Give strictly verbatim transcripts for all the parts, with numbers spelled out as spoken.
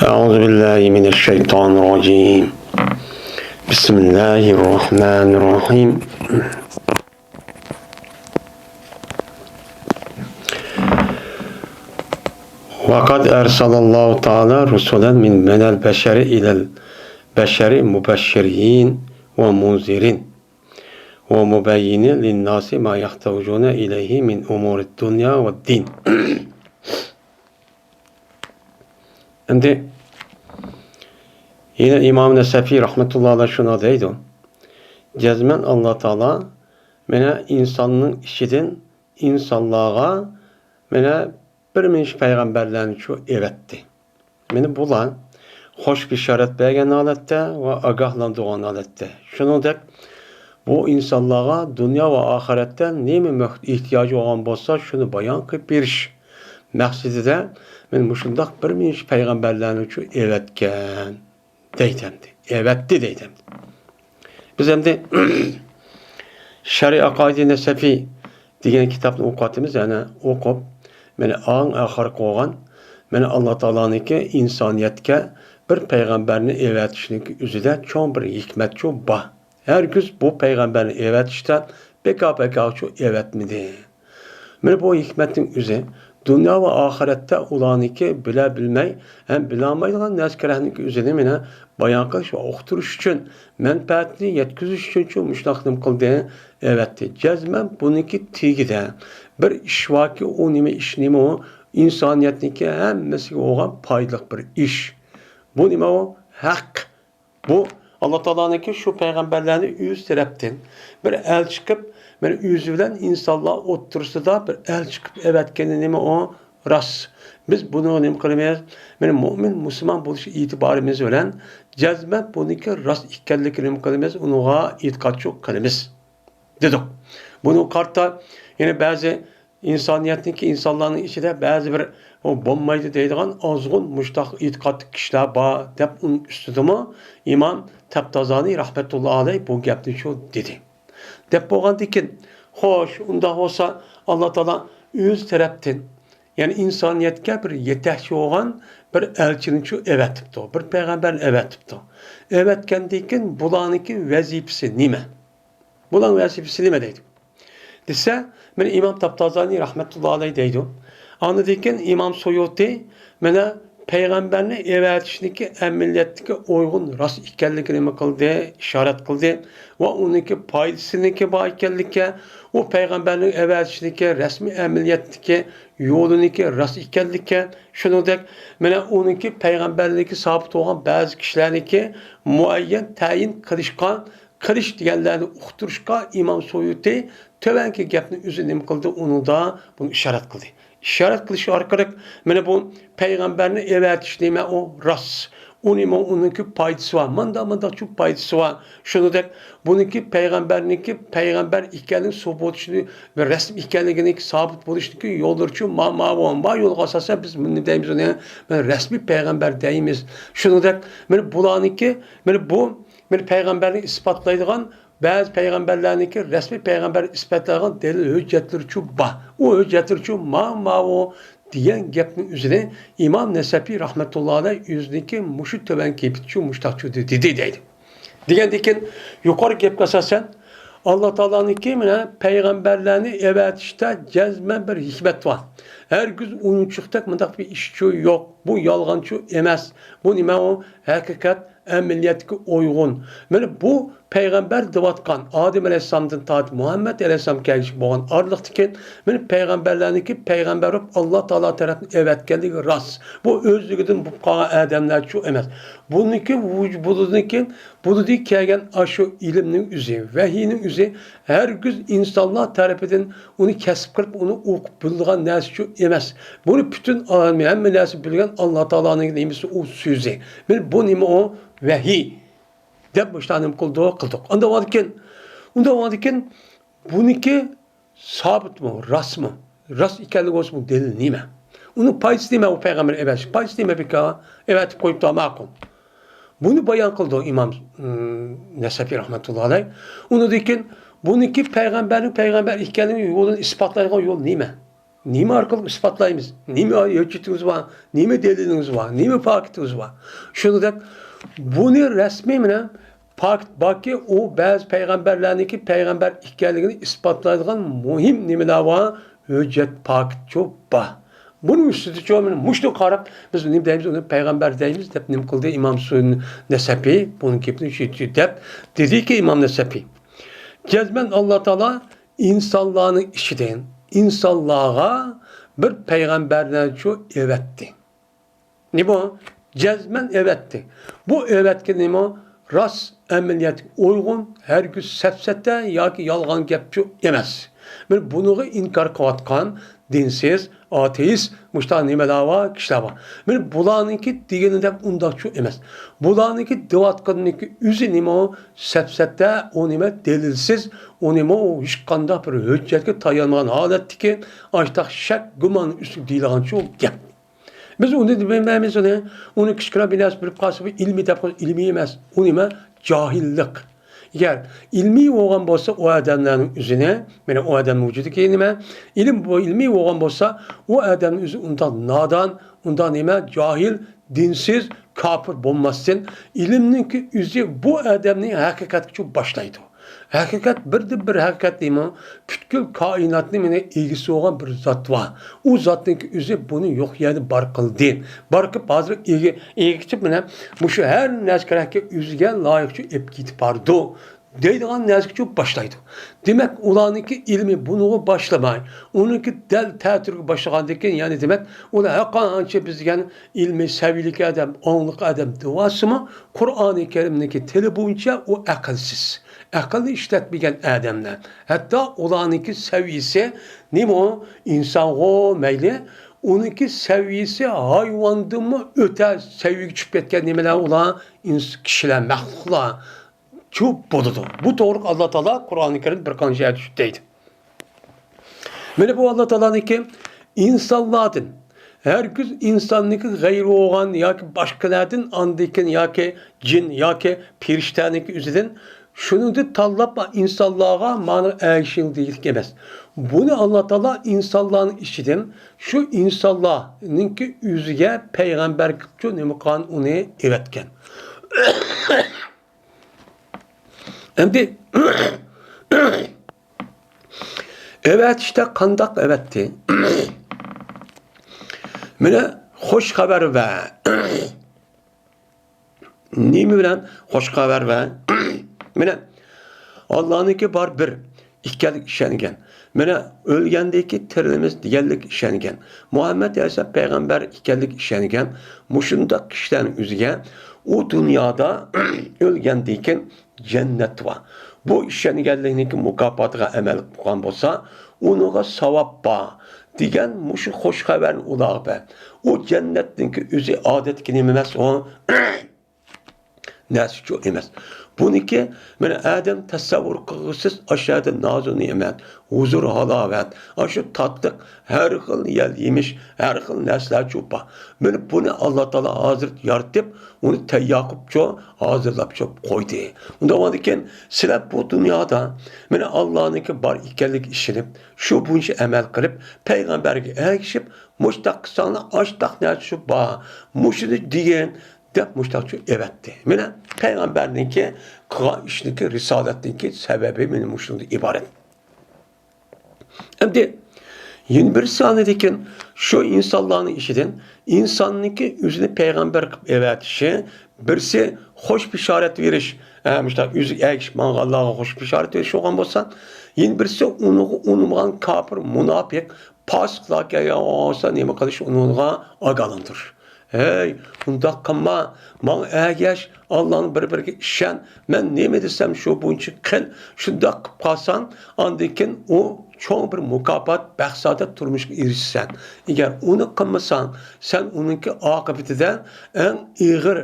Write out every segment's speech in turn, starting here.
أعوذ بالله من الشيطان الرجيم. بسم الله الرحمن الرحيم. وقد أرسل الله تعالى رسلا من، من البشر إلى البشر مبشرين ومنذرين ومبينين للناس ما يحتاجون إليه من أمور الدنيا والدين. ئەمدى يەنە ئىمام نەسەفى رەھمەتۇللا ئەلەيھ شۇنداق دەيدۇ، جەزمەن ئاللا تائالا مانا ئىنساننىڭ ئىچىدىن ئىنسانلارغا مانا بىر مۇنچە پەيغەمبەرلەرنىچۇ ئەۋەتتى. مانا بۇلار خوش بېشارەت بەرگەن ھالەتتە ۋە ئاگاھلاندۇرغان ھالەتتە. شۇنىڭدەك بۇ ئىنسانلارغا دۇنيا ۋە ئاخىرەتتە نېمە مەق-، ئېھتىياجى بولغان بولسا، شۇنى بايان قىلىپ بېرىش مەقسىتىدە مەن مۇشۇنداق بىر مۇنچە پەيغەمبەرلەرنىچۇ ئەۋەتكەن دەيدۇ ئەمدى. ئەۋەتتى دەيدۇ ئەمدى. بىز ئەمدى شەرئى ئەقائىدى نەسەفى دېگەن كىتابنى ئوقۇۋاتىمىز، يەنە ئوقۇپ، مانا ئەڭ ئاخىرقى بولغان، مانا ئاللا تائالانىڭكى ئىنسانىيەتكە بىر پەيغەمبەرنى ئەۋەتىشنىڭكى ئۆزىدە چوڭ بىر ھېكمەتچۇ بار. ھەرگىز بۇ پەيغەمبەرنى ئەۋەتىشتە بىكار-پىكارچۇ ئەۋەتمىدى. مانا بۇ ھېكمەتنىڭ ئۆزى دۇنيا ۋە ئاخىرەتتە ئۇلارنىڭكى بىلە بىلمەي ھەم بىلەلمەيدىغان نەرسىلەرنىڭكى ئۆزىنى مانا بايان قىلىش ۋە ئۇقتۇرۇش ئۈچۈن، مەنپەئەتنى يەتكۈزۈش ئۈچۈنچۇ مۇشۇنداق نېمە قىلدى، ئەۋەتتى. جەزمەن بۇنىڭكى تېگىدە بىر ئىش باركى، ئۇ نېمە ئىش نېمە ئۇ؟ ئىنسانىيەتنىڭكى ھەممىسىگە بولغان پايدىلىق بىر ئىش. بۇ نېمە ئۇ؟ ھەق. بۇ ئاللا تائالانىڭكى شۇ پەيغەمبەرلەرنى ئۆز تەرەپتىن بىر ئەلچى قىلىپ، مانا ئۆزى بىلەن ئىنسانلار ئوتتۇرىسىدا بىر ئەلچى قىلىپ ئەۋەتكىنى نېمە ئۇ؟ راست. بىز بۇنى نېمە قىلىمىز؟ مانا مۇئمىن، مۇسۇلمان بولۇش ئېتىبارىمىز بىلەن جەزمەن بۇنىڭكى راست ئىكەنلىكىنى نېمە قىلىمىز؟ ئۇنىڭغا ئېتىقادچۇ قىلىمىز دېدۇق. بۇنىڭغا قارىتا يەنە بەزى ئىنسانىيەتنىڭكى، ئىنسانلارنىڭ ئىچىدە بەزى بىر، ئۇ بولمايدۇ دەيدىغان ئازغۇن مۇشتاق ئېتىقادلىق كىشىلەر بار دەپ، ئۇنىڭ ئۈستىدىمۇ ئىمام تەپتازانى رەھمەتۇللا ئەلەيھ بۇ گەپنىچۇ دېدى. دەپ بولغاندىكىن، خوش، ئۇنداق بولسا ئاللا تائالا ئۆز تەرەپتىن، يەنى ئىنسانىيەتكە بىر يېتەكچى بولغان بىر ئەلچىنىچۇ ئەۋەتىپتۇ، بىر پەيغەمبەرنى ئەۋەتىپتۇ. ئەۋەتكەندىن كېيىن بۇلارنىڭكى ۋەزىپىسى نېمە؟ بۇلارنىڭ ۋەزىپىسى نېمە دەيدۇ؟ دېسە، مانا ئىمام تەپتازانى رەھمەتۇللا ئەلەيھ دەيدۇ. ئاندىن كېيىن ئىمام سۇيۇتى مانا پەيغەمبەرنى ئەۋەتىشنىڭكى ئەمەلىيەتتىكى ئۇيغۇن راست ئىكەنلىكىنى نېمە قىلدى؟ ئىشارەت قىلدى. ۋە ئۇنىڭكى پايدىسىنىڭكى بار ئىكەنلىكى، ئۇ پەيغەمبەرنىڭ ئەۋەتىشنىڭكى رەسمىي ئەمەلىيەتتىكى يولىنىڭكى راست ئىكەنلىكى، شۇنىڭدەك مانا ئۇنىڭكى پەيغەمبەرلىكى سابىت بولغان بەزى كىشىلەرنىڭكى مۇئەييەن تەيىن قىلىشقا، قىلىش دېگەنلەرنى ئۇقتۇرۇشقا ئىمام سۇيۇتى تۆۋەنكى گەپنى ئۆزى نېمە قىلدى، ئۇنىڭدا بۇنى ئىشارەت قىلدى. ئىشارەت قىلىش ئارقىلىق مانا بۇ پەيغەمبەرنى ئەۋەتىش نېمە ئۇ؟ راست. ئۇ نېمە؟ ئۇنىڭكى پايدىسى بار. مانداق، مانداقچۇ پايدىسى بار. شۇنىڭدەك بۇنىڭكى پەيغەمبەرنىڭكى پەيغەمبەر ئىكەنلىكى سۇبۇتىنى ۋە رەسمىي ئىكەنلىكىنىڭكى سابىت بولۇشنىڭكى يوللىرىچۇ ما-، ماۋۇ، ما يولغا ئاساسەن بىز بۇنى دەيمىز ئۇنى. مانا رەسمىي پەيغەمبەر دەيمىز. شۇنىڭدەك مانا بۇلارنىڭكى، مانا بۇ، مانا پەيغەمبەرنى ئىسپاتلايدىغان بەزى پەيغەمبەرلەرنىڭكى رەسمىي پەيغەمبەر ئىسپاتلىغان دەلىل ھۆججەتلىرىچۇ بار. ئۇ ھۆججەتلىرىچۇ ما-، ماۋۇ دېگەن گەپنىڭ ئۆزىنى ئىمام نەسەپى رەھمەتۇللا ئەلەيھ ئۆزىنىڭكى مۇشۇ تۆۋەن كەيپىياتچۇ مۇشتاقچۇ دېدى دەيدۇ. دېگەندىن كېيىن يۇقىرى گەپكە ئاساسەن، ئاللا تائالانىڭكى مانا پەيغەمبەرلەرنى ئەۋەتىشتە جەزمەن بىر ھېكمەت بار. ھەرگىز ئويۇنچۇقتەك مۇنداق بىر ئىشچۇ يوق. بۇ يالغانچۇ ئەمەس. بۇ نېمە ئۇ؟ ھەقىقەت، ئەمەلىيەتكە ئۇيغۇن. مانا بۇ پەيغەمبەر دەۋاتقان ئادەم ئەلەيھىسسالامدىن تارتىپ مۇھەممەد ئەلەيھىسسالام كەلگۈچە بولغان ئارىلىقتىكى مانا پەيغەمبەرلەرنىڭكى پەيغەمبەر بولۇپ ئاللا تائالا تەرەپتىن ئەۋەتكەنلىكى راست. بۇ ئۆزلۈكىدىن بولۇپ قالغان ئادەملەرچۇ ئەمەس. بۇنىڭكى ۋۇج-، بۇنىڭكى بۇلۇدى كەلگەن ئاشۇ ئىلىمنىڭ ئۆزى، ۋەھىينىڭ ئۆزى ھەرگىز ئىنسانلار تەرىپىدىن ئۇنى كەسىپ قىلىپ، ئۇنى ئوقۇپ بىلىدىغان نەرسىچۇ ئەمەس. بۇنى پۈتۈن ئالەم، ھەممە نەرسە بىلگەن ئاللا تائالانىڭ نېمىسى، ئۇ سۆزى. مانا بۇ نېمە ئۇ؟ ۋەھىي. دەپ مۇشۇنداق نېمە قىلدۇق، قىلدۇق. ئاندىن بولغاندىكىن، ئۇنداق بولغاندىكىن بۇنىڭكى سابىتمۇ، راستمۇ؟ راست ئىكەنلىكى بولسا بۇ دەلىل نېمە؟ ئۇنىڭ پايدىسى نېمە؟ ئۇ پەيغەمبەر ئەۋەتىش پايدىسى نېمە بىكار؟ ئەۋەتىپ قويۇپتۇ، ماقۇل. بۇنى بايان قىلدى ئىمام، ئىم، نەسەپى رەھمەتۇللا ئەلەيھ. ئۇنىڭدىن كېيىن بۇنىڭكى پەيغەمبەرنىڭ پەيغەمبەر ئىكەنلىكى يولىنى ئىسپاتلايدىغان يول نېمە؟ نېمە ئارقىلىق ئىسپاتلايمىز؟ نېمە ھۆججىتىڭىز بار؟ نېمە دەلىلىڭىز بار؟ نېمە پاكىتىڭىز بار؟ شۇنىڭدەك بۇنى رەسمىي مانا پاكىت باركى، ئۇ بەزى پەيغەمبەرلەرنىڭكى پەيغەمبەر ئىكەنلىكىنى ئىسپاتلايدىغان مۇھىم نېمىلەر بار؟ ھۆججەت، پاكىتچۇ بار. بۇنىڭ ئۈستىدىچۇ مانا مۇشۇنى قاراپ بىز نېمە دەيمىز؟ ئۇنى پەيغەمبەر دەيمىز دەپ نېمە قىلدى ئىمام سۇ نەسەپى؟ بۇنىڭ گېپىنى شۇ دەپ دېدىكى ئىمام نەسەپى. جەزمەن ئاللا تائالا ئىنسانلارنىڭ ئىچىدىن ئىنسانلارغا بىر پەيغەمبەرلەرچۇ ئەۋەتتى. نېمە؟ جەزمەن ئەۋەتتى. بۇ ئەۋەتكىنىمۇ راست ئەمەلىيەتكە ئۇيغۇن، ھەرگىز سەپسەتە ياكى يالغان گەپچۇ ئەمەس. مانا بۇنىڭغا ئىنكار قىلىۋاتقان دىنسىز، ئاتېئىست، مۇشۇنداق نېمىلەر بار، كىشىلەر بار. مانا بۇلارنىڭكى دېگىنى دەپ ئۇنداقچۇ ئەمەس. بۇلارنىڭكى دەۋاتقىنىنىڭكى ئۆزى نېمە؟ سەپسەتە، ئۇ نېمە؟ دەلىلسىز، ئۇ نېمە؟ ئۇ ھېچقانداق بىر ھۆججەتكە تايانمىغان ھالەتتىكى ئاشتاق شەك، گۇمان ئۈستىگە دېيىلغانچۇ گەپ. بىز ئۇنى دېمەيمىز ئۇنى. ئۇنى كىچىككىنە بىر نەرسە بىلىپ قالسا، بۇ ئىلمىي دەپ قويسا، ئىلمىي ئەمەس. ئۇ نېمە؟ جاھىللىق. ئەگەر ئىلمىي بولغان بولسا، ئۇ ئادەملەرنىڭ ئۆزىنى، مانا ئۇ ئادەمنىڭ ۋۇجۇدىدىكى نېمە؟ ئىلىم بۇ، ئىلمىي بولغان بولسا، ئۇ ئادەمنىڭ ئۆزى ئۇنداق نادان، ئۇنداق نېمە؟ جاھىل، دىنسىز، كاپىر بولماستىن، ئىلىمنىڭكى ئۆزى بۇ ئادەمنى ھەقىقەتكىچۇ باشلايدۇ. ھەقىقەت بىردىنبىر ھەقىقەت دەيمەن، پۈتكۈل كائىناتنى مانا ئىگىسى بولغان بىر زات بار. ئۇ زاتنىڭكى ئۆزى بۇنى يوق يەردە بار قىلدى. بار قىلىپ ھازىر ئىگە، ئىگىچە مانا مۇشۇ ھەر نەرسە كېرەككە ئۆزىگە لايىقچە ئېلىپ كېتىپ بارىدۇ دەيدىغان نەرسىگىچۇ باشلايدۇ. دېمەك، ئۇلارنىڭكى ئىلمى بۇنىغا باشلىماي، ئۇنىڭكى دەل تەتۈرگە باشلىغاندىن كېيىن، يەنى دېمەك، ئۇلار ھەرقانچە بىز دېگەن ئىلمىي سەۋىيىلىك ئادەم، ئاڭلىق ئادەم دېۋالسىمۇ، قۇرئانى كەرىمنىڭكى تىلى بويىچە ئۇ ئەقىلسىز. ئەقىلنى ئىشلەتمىگەن ئادەملەر. ھەتتا ئۇلارنىڭكى سەۋىيىسى نېمە ئۇ؟ ئىنسانغۇ مەيلى، ئۇنىڭكى سەۋىيىسى ھايۋاندىنمۇ ئۆتە سەۋىيىگە چۈشۈپ كەتكەن نېمىلەر ئۇلار؟ ئىنس-، كىشىلەر، مەخلۇقلار چۇ بولىدۇ. بۇ توغرىلىق ئاللا تائالا قۇرئانى كەرىمدە بىر قانچە ئايەت شۇ دەيدۇ. مانا بۇ ئاللا تائالانىڭكى ئىنسانلاردىن، ھەرگىز ئىنساننىڭكى غەيرى بولغان ياكى باشقىلاردىن، ئاندىن كېيىن ياكى جىن ياكى پېرىشتەنىڭكى ئۆزىدىن، شۇنىڭدىن تاللاپ ئىنسانلارغا مانا ئەگىشىڭ دېگۈدەك ئەمەس. بۇنى ئاللا تائالا ئىنسانلارنىڭ ئىچىدىن شۇ ئىنسانلارنىڭكى ئۆزىگە پەيغەمبەر قىلىپچۇ نېمە قىلغان ئۇنى ئەۋەتكەن. ئەمدى ئەۋەتىشتە قانداق ئەۋەتتى؟ مانا خوش خەۋەر ۋە نېمە بىلەن خوش خەۋەر ۋە مانا ئاللانىڭكى بار بىر ئىكەنلىكى ئىشەنگەن. مانا ئۆلگەندىكى تىرىلىمىز دېگەنلىك ئىشەنگەن. مۇھەممەد ئەلەيھىسسالام پەيغەمبەر ئىكەنلىك ئىشەنگەن. مۇشۇنداق كىشىلەرنىڭ ئۆزىگە ئۇ دۇنيادا ئۆلگەندىن كېيىن جەننەت بار. بۇ ئىشەنگەنلىكنىڭكى مۇكاپاتىغا ئەمەل قىلغان بولسا، ئۇنىڭغا ساۋاب بار دېگەن مۇشۇ خوش خەۋەرنى ئۇلارغا بەر. ئۇ جەننەتنىڭكى ئۆزى ئادەتتىكى نېمە ئەمەس ئۇ. نەرسىچۇ ئەمەس. بۇنىڭكى مانا ئادەم تەسەۋۋۇر قىلغۇسىز ئاشۇ يەردە نازۇ نېمەت، ھۇزۇر ھالاۋەت، ئاشۇ تاتلىق، ھەر خىل يەل يېمىش، ھەر خىل نەرسىلەرچۇ بار. مانا بۇنى ئاللا تائالا ھازىر يارىتىپ، ئۇنى تەييار قىلىپچۇ، ھازىرلاپچۇ قويدى. ئۇنداق بولغاندىكىن سىلەر بۇ دۇنيادا مانا ئاللانىڭكى بار ئىكەنلىكىگە ئىشىنىپ، شۇ بويىچە ئەمەل قىلىپ، پەيغەمبەرگە ئەگىشىپ، مۇشتاق قىلساڭلار ئاشتاق نەرسە شۇ بار، مۇشۇنى دېگىن، دەپ مۇشتاقچۇ ئەۋەتتى. مانا پەيغەمبەرنىڭكى قىلغان ئىشىنىڭكى، رىسالەتنىڭكى سەۋەبى مانا مۇشۇنىڭدىن ئىبارەت. ئەمدى يەنە بىرسى ئاندىن كېيىن شۇ ئىنسانلارنىڭ ئىچىدىن ئىنساننىڭكى ئۆزىنى پەيغەمبەر قىلىپ ئەۋەتىشى، بىرسى خوش بېشارەت بېرىش، ئە، مۇشۇنداق ئۆزىگە ئەگىشىپ ماڭغانلارغا خوش بېشارەت بېرىش بولغان بولسا، يەنە بىرسى ئۇنىڭغا ئۇنىمىغان كاپىر، مۇناپىق، پاسىقلار كەلگەن بولسا نېمە قىلىش، ئۇنىڭغا ئاگاھلاندۇرۇش. ھەي، ئۇنداق قىلما، ماڭا ئەگەش، ئاللانىڭ بىر-بىرىگە ئىشەن، مەن نېمە دېسەم شۇ بويىچە قىل، شۇنداق قىلىپ قالساڭ، ئاندىن كېيىن ئۇ چوڭ بىر مۇكاپات، بەخت-سائادەت تۇرمۇشىغا ئېرىشىسەن. ئەگەر ئۇنى قىلمىساڭ، سەن ئۇنىڭكى ئاقىۋىتىدە ئەڭ ئېغىر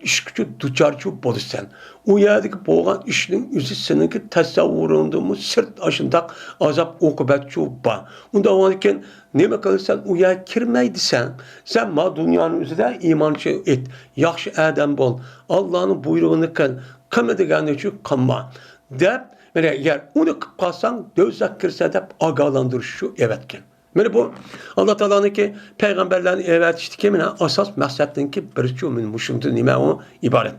ئىشقىچۇ دۇچارچۇ بولىسەن. ئۇ يەردىكى بولغان ئىشنىڭ ئۆزى سېنىڭكى تەسەۋۋۇرۇڭدىنمۇ سىرت ئاشۇنداق ئازاب ئوقۇبەتچۇ بار. ئۇنداق بولغاندىكىن نېمە قىلىسەن؟ ئۇ يەرگە كىرمەي دېسەڭ، سەن ما دۇنيانىڭ ئۆزىدە ئىمانچى ئېيت، ياخشى ئادەم بول، ئاللانىڭ بۇيرۇغىنى قىل، قىلما دېگەننى شۇ قىلما، دەپ، مانا ئەگەر ئۇنى قىلىپ قالساڭ، دوزاخقا كىرىسەن دەپ ئاگاھلاندۇرۇش شۇ ئەۋەتكەن. مانا بۇ ئاللا تائالانىڭكى پەيغەمبەرلەرنى ئەۋەتىشتىكى مانا ئاساس مەقسەتنىڭكى بىرچۇ مانا مۇشۇندىن نېمە ئۇ ئىبارەت.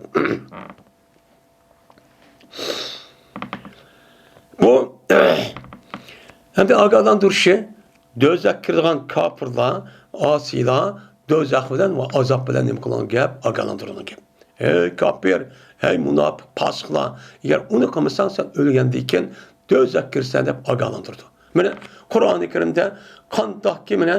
بۇ ھەمدە ئاگاھلاندۇرۇشى، دوزاخقا كىرىدىغان كاپىرلار، ئاسىيلار دوزاخ بىلەن ۋە ئازاب بىلەن نېمە قىلغان گەپ؟ ئاگاھلاندۇرغان گەپ. ھەي كاپىر، ھەي مۇناپىق، پاسىقلار، ئەگەر ئۇنى قىلمىساڭ، سەن ئۆلگەندىن كېيىن دوزاخقا كىرىسەن دەپ ئاگاھلاندۇرىدۇ. مانا قۇرئانى كەرىمدە قانداقكى مانا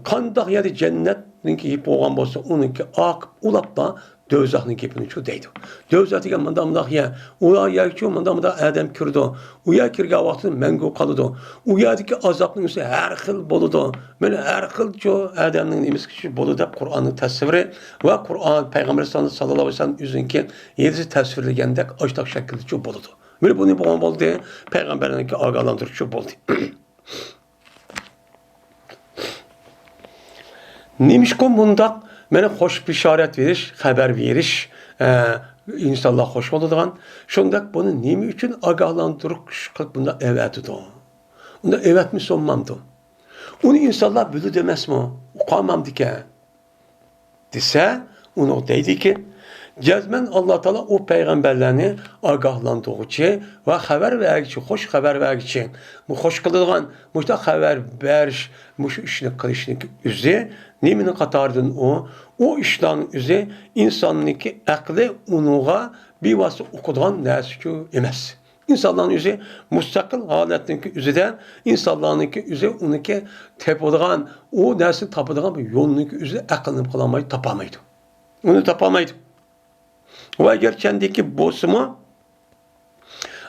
قانداق يەردە جەننەتنىڭكى گېپى بولغان بولسا، ئۇنىڭكى ئاقىپ ئۇلاپلا دوزاخنىڭ گېپىنىچۇ دەيدۇ. دوزاخ دېگەن مۇنداق مۇنداق يەر، ئۇ يەرگىچۇ مۇنداق مۇنداق ئادەم كىرىدۇ، ئۇ يەرگە كىرگەن ۋاقتىدا مەڭگۈ قالىدۇ، ئۇ يەردىكى ئازابنىڭ ئۆزى ھەر خىل بولىدۇ، مانا ھەر خىلچۇ ئادەمنىڭ نېمىسىگىچۇ بولىدۇ دەپ قۇرئاننىڭ تەسۋىرى ۋە قۇرئان پەيغەمبەر ساللاللاھۇ ئەلەيھى ۋەسەللەم ئۆزىنىڭكى ھەدىسى تەسۋىرلىگەندەك ئاشتاق شەكىلدىچۇ بولىدۇ. مانا بۇنى بولغان بولدى، پەيغەمبەرنىڭكى ئاگاھلاندۇرۇشى بولدى. نېمىشقا مۇنداق مانا خوش بېشارەت بېرىش، خەۋەر بېرىش، ئە، ئىنسانلار خوش بولىدىغان، شۇنداق بۇنى نېمە ئۈچۈن ئاگاھلاندۇرۇش قىلىپ بۇنداق ئەۋەتىدۇ؟ ئۇنداق ئەۋەتمىسە بولمامدۇ؟ ئۇنى ئىنسانلار بىلىدۇ ئەمەسمۇ؟ ئۇقالمامدىكەن؟ دېسە، ئۇنىڭغا دەيدىكى، جەزمەن ئاللا تائالا ئۇ پەيغەمبەرلەرنى ئاگاھلاندۇرغۇچى ۋە خەۋەر بەرگۈچى، خوش خەۋەر بەرگۈچى، بۇ خوش قىلىدىغان، مۇشۇنداق خەۋەر بەرىش، مۇشۇ ئىشنى قىلىشنىڭكى ئۆزى نېمىنىڭ قاتارىدىن ئۇ؟ ئۇ ئىشلارنىڭ ئۆزى ئىنساننىڭكى ئەقلى ئۇنىڭغا بىۋاسىتە ئۇقىدىغان نەرسىچۇ ئەمەس. ئىنسانلارنىڭ ئۆزى مۇستەقىل ھالەتنىڭكى ئۆزىدە، ئىنسانلارنىڭكى ئۆزى ئۇنىڭكى تېپىدىغان، ئۇ نەرسىنى تاپىدىغان بىر يولنىڭكى ئۆزىدە ئەقىلنى قىلالمايدۇ، تاپالمايدۇ. ئۇنى تاپالمايدۇ. ۋە ئەگەر چەندىكى بولسىمۇ،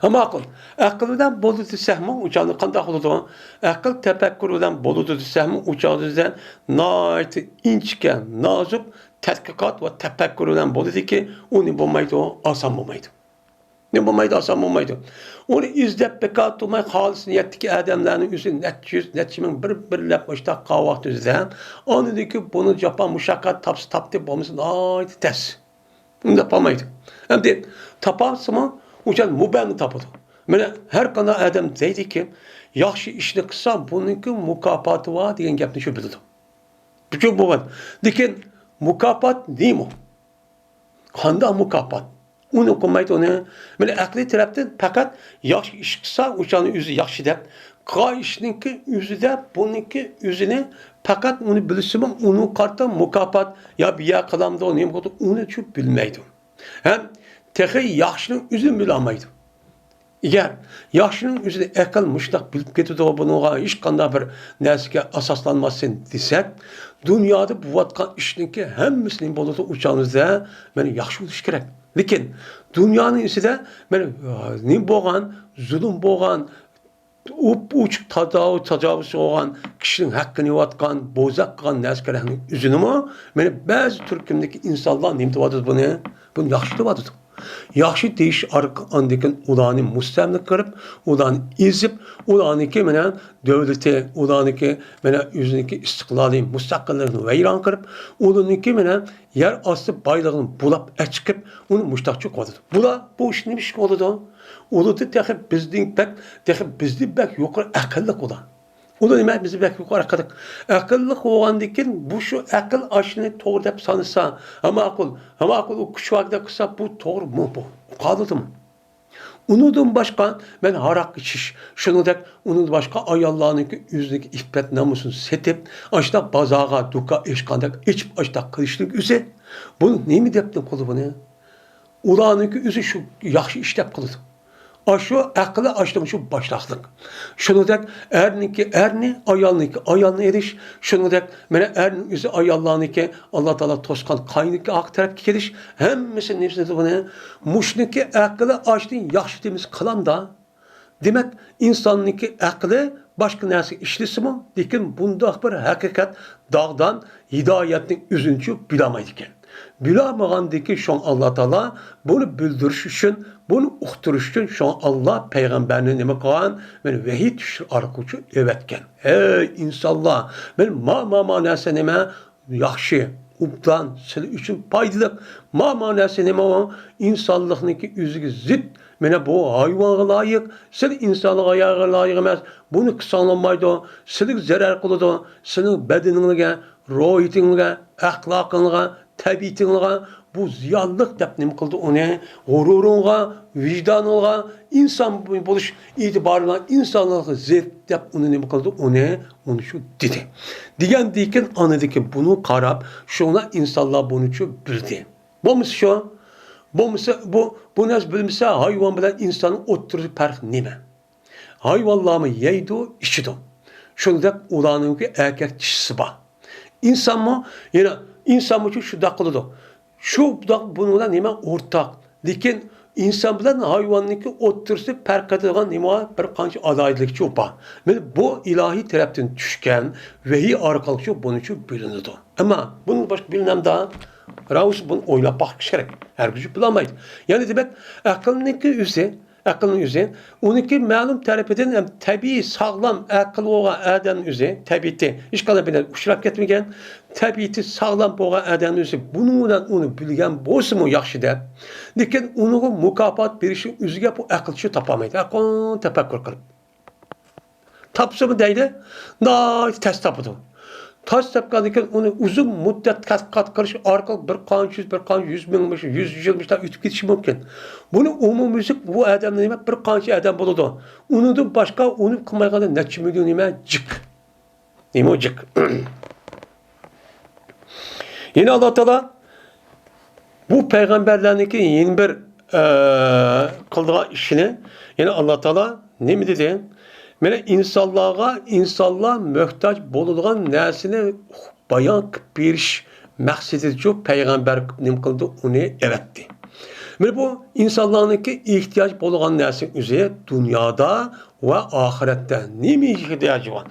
ھە ماقۇل، ئەقىل بىلەن بولدى دېسەكمۇ، ئۇ چاغدا قانداق بولىدۇ؟ ئەقىل تەپەككۇر بىلەن بولىدۇ دېسەكمۇ، ئۇ چاغدا بىزدە ناھايىتى ئىنچىكە، نازۇك تەتقىقات ۋە تەپەككۇر بىلەن بولىدۇكى، ئۇنى بولمايدۇ، ئاسان بولمايدۇ. نېمە بولمايدۇ، ئاسان بولمايدۇ. ئۇنى ئىزدەپ بىكار تۇرماي، خالىس نىيەتتىكى ئادەملەرنىڭ ئۆزى نەچچە يۈز، نەچچە مىڭ بىر-بىرلەپ مۇشۇنداق قالغان ۋاقتى ئۆزىدە، ئاندىن كېيىن بۇنى جاپا مۇشەققەت تاپسا تاپتى، بولمىسا ناھايىتى تەس. ئۇنداق تاپالمايدۇ. ئەمدى تاپالسىمۇ، ئۇ چاغ مۇبەننى تاپىدۇ. مانا ھەر قانداق ئادەم دەيدىكى، ياخشى ئىشنى قىلسا، بۇنىڭكى مۇكاپاتى بار دېگەن گەپنى شۇ بىلىدۇ. بۇ بولغان. لېكىن مۇكاپات نېمە؟ قانداق مۇكاپات؟ ئۇنى قىلمايدۇ ئۇنى. مانا ئەقلىي تەرەپتىن پەقەت ياخشى ئىش قىلسا، ئۇ چاغنى ئۆزى ياخشى دەپ، قىلغان ئىشنىڭكى ئۆزىدە، بۇنىڭكى ئۆزىنى پەقەت ئۇنى بىلسىمۇ، ئۇنىڭغا قارىتا مۇكاپات يا بىيە قىلامدۇ، نېمە قىلىدۇ، ئۇنى شۇ بىلمەيدۇ. ھەم تېخى ياخشىنىڭ ئۆزىنى بىلەلمەيدۇ. ئەگەر ياخشىنىڭ ئۆزىنى ئەقىل مۇشۇنداق بىلىپ كېتىدۇ، بۇنىڭغا ھېچقانداق بىر نەرسىگە ئاساسلانماستىن دېسەك، دۇنيادا بولۇۋاتقان ئىشنىڭكى ھەممىسى نېمە بولىدۇ؟ ئۇ چاغىمىزدا مانا ياخشى بولۇشى كېرەك. لېكىن دۇنيانىڭ ئىچىدە مانا نېمە بولغان، زۇلۇم بولغان، ئوچۇق تاجاۋۇز، تاجاۋۇزچى بولغان، كىشىنىڭ ھەققىنى يەۋاتقان، بوزەك قىلغان نەرسىلەرنىڭ ئۆزىنىمۇ مانا بەزى تۈركۈمدىكى ئىنسانلار نېمە دەۋاتىدۇ بۇنى؟ بۇنى ياخشى دەۋاتىدۇ. ياخشى دېيىش ئارقىلىق ئاندىن كېيىن ئۇلارنى مۇستەملىكە قىلىپ، ئۇلارنى ئېزىپ، ئۇلارنىڭكى مانا دۆلىتى، ئۇلارنىڭكى مانا ئۆزىنىڭكى ئىستىقلالى، مۇستەقىللىقىنى ۋەيران قىلىپ، ئۇلارنىڭكى مانا يەر ئاستى بايلىقىنى بۇلاپ ئەچىقىپ، ئۇنى مۇشتاقچە قىلىۋاتىدۇ. بۇلار بۇ ئىش نېمە ئىش بولىدۇ؟ ئۇلاردا تېخى بىزدىن بەك، تېخى بىزدىن بەك يۇقىرى ئەقىللىق ئۇلار. ئۇلار نېمە، بىزدىن بەك يۇقىرى ئەقىللىق. ئەقىللىق بولغاندىن كېيىن بۇ شۇ ئەقىل ئاشۇنى توغرا دەپ سانىسا، ھە ماقۇل، ھە ماقۇل، ئۇ كۈچ ۋاردەك قىلسا، بۇ توغرىمۇ بۇ؟ قالىدىمۇ؟ ئۇنىڭدىن باشقا مەن ھاراق ئىچىش، شۇنىڭدەك ئۇنىڭدىن باشقا ئاياللارنىڭكى ئۆزىنىڭكى ئىپپەت نامۇسىنى سېتىپ، ئاشۇنداق بازارغا دۇكان ئېچقاندەك ئېچىپ، ئاشۇنداق قىلىشنىڭ ئۆزى، بۇنى نېمە دەپتىن قىلىدۇ بۇنى؟ ئۇلارنىڭكى ئۆزى شۇ ياخشى ئىش دەپ قىلىدۇ. ئاشۇ ئەقلى ئاشۇنىڭ شۇ باشلاقلىق. شۇنىڭدەك ئەرنىڭكى ئەرنى، ئايالنىڭكى ئايالنى ئېلىش، شۇنىڭدەك مانا ئەرنىڭ ئۆزى ئاياللارنىڭكى ئاللا تائالا توسقان قاينىكى ئارقا تەرەپكە كېلىش، ھەممىسى نېمىسى بۇنى؟ مۇشۇنىڭكى ئەقلى ئاشتىن ياخشى دېمىسە قىلامدا. دېمەك، ئىنساننىڭكى ئەقلى باشقا نەرسىگە ئىشلىسىمۇ، لېكىن بۇنداق بىر ھەقىقەت، داغدان، ھىدايەتنىڭ ئۆزىنىچۇ بىلالمايدىكەن. بىلالمىغاندىكى شۇڭا ئاللا تائالا بۇنى بىلدۈرۈش ئۈچۈن، بۇنى ئۇقتۇرۇش ئۈچۈن شۇڭا ئاللا پەيغەمبەرنى نېمە قىلغان؟ مانا ۋەھىي چۈشۈش ئارقىلىق ئەۋەتكەن. ھەي ئىنسانلار، مانا ما، ما، ما نەرسە نېمە؟ ياخشى، ئوبدان، سىلەر ئۈچۈن پايدىلىق. ما، ما نەرسە نېمە ئۇ؟ ئىنسانلىقنىڭكى ئۆزىگە زىت، مانا بۇ ھايۋانغا لايىق، سىلى ئىنسانغا لايىق ئەمەس. بۇنى قىلساڭ بولمايدۇ، سىلىگە زەرەر قىلىدۇ، سېنىڭ بەدىنىڭگە، روھىيىتىڭگە، ئەخلاقىڭغا، تەبىئىتىڭغا بۇ زىيانلىق دەپ نېمە قىلدى ئۇنى؟ غۇرۇرۇڭغا، ۋىجدانىڭغا، ئىنسان بولۇش ئېتىبارىڭغا، ئىنسانلىققا زىت دەپ ئۇنى نېمە قىلدى؟ ئۇنى، ئۇنى شۇ دېدى. دېگەندىكىن ئانىدىكى بۇنى قاراپ، شۇڭا ئىنسانلار بۇنى شۇ بىلدى. بولمىسا شۇ، بولمىسا بۇ، بۇ نەرسە بىلمىسە ھايۋان بىلەن ئىنساننىڭ ئوتتۇرىسى پەرقى نېمە؟ ھايۋانلارمۇ يەيدۇ، ئىچىدۇ. شۇنداق ئۇلارنىڭكى ئەركەك چىشىسى بار. ئىنسانمۇ، يەنە ئىنسانمۇ شۇنداق قىلىدۇ. شۇ بۇنىڭ بىلەن نېمە ئورتاق؟ لېكىن ئىنسان بىلەن ھايۋاننىڭكى ئوتتۇرىسى پەرق قىلىدىغان نېمە بار؟ بىر قانچە ئالاھىدىلىكچۇ بار. مانا بۇ ئىلاھىي تەرەپتىن چۈشكەن ۋەھىي ئارقىلىقچۇ بۇنىچۇ بىلىنىدۇ. ئەمما بۇنىڭ باشقا بىلىنەمدا؟ راۋۇس بۇنى ئويلاپ باقىش كېرەك. ھەرگىز بىلالمايدۇ. يەنى دېمەك، ئەقىلنىڭكى ئۆزى، ئەقىلنىڭ ئۆزى، ئۇنىڭكى مەلۇم تەرىپىدىن ھەم تەبىئىي ساغلام ئەقىل بولغان ئادەمنىڭ ئۆزى، تەبىئىتى ھېچقانداق بىر نەرسە ئۇچراپ كەتمىگەن، تەبىئىتى ساغلام بولغان ئادەمنىڭ ئۆزى بۇنىڭ بىلەن ئۇنى بىلگەن بولسىمۇ ياخشى دەپ، لېكىن ئۇنىڭغا مۇكاپات بېرىشنىڭ ئۆزىگە بۇ ئەقىلچى تاپالمايدۇ. ئەقىل تەپەككۇر قىلىپ. تاپسىمۇ دەيلى، ناھايىتى تەس تاپىدۇ. تەس تاپقاندىن كېيىن ئۇنى ئۇزۇن مۇددەت تەتقىقات قىلىش ئارقىلىق بىر قانچە يۈز، بىر قانچە يۈز مىڭ، يۈز يىل مۇشۇنداق ئۆتۈپ كېتىشى مۇمكىن. بۇنى ئومۇميۈزلۈك بۇ ئادەمنى نېمە بىر قانچە ئادەم بولىدۇ. ئۇنىڭدىن باشقا ئۇنى قىلمايدىغان نەچچە مىليون نېمە جىق. نېمە جىق؟ يەنە ئاللا تائالا بۇ پەيغەمبەرلەرنىڭكى يەنە بىر، ئە، قىلىدىغان ئىشىنى، يەنە ئاللا تائالا نېمە دېدى؟ مانا ئىنسانلارغا ئىنسانلار موھتاج بولىدىغان نەرسىنى بايان قىلىپ بېرىش مەقسىتىدىچۇ پەيغەمبەر نېمە قىلدى؟ ئۇنى ئەۋەتتى. مانا بۇ ئىنسانلارنىڭكى ئېھتىياج بولغان نەرسە ئۆزى دۇنيادا ۋە ئاخىرەتتە نېمە ئېھتىياجى بار؟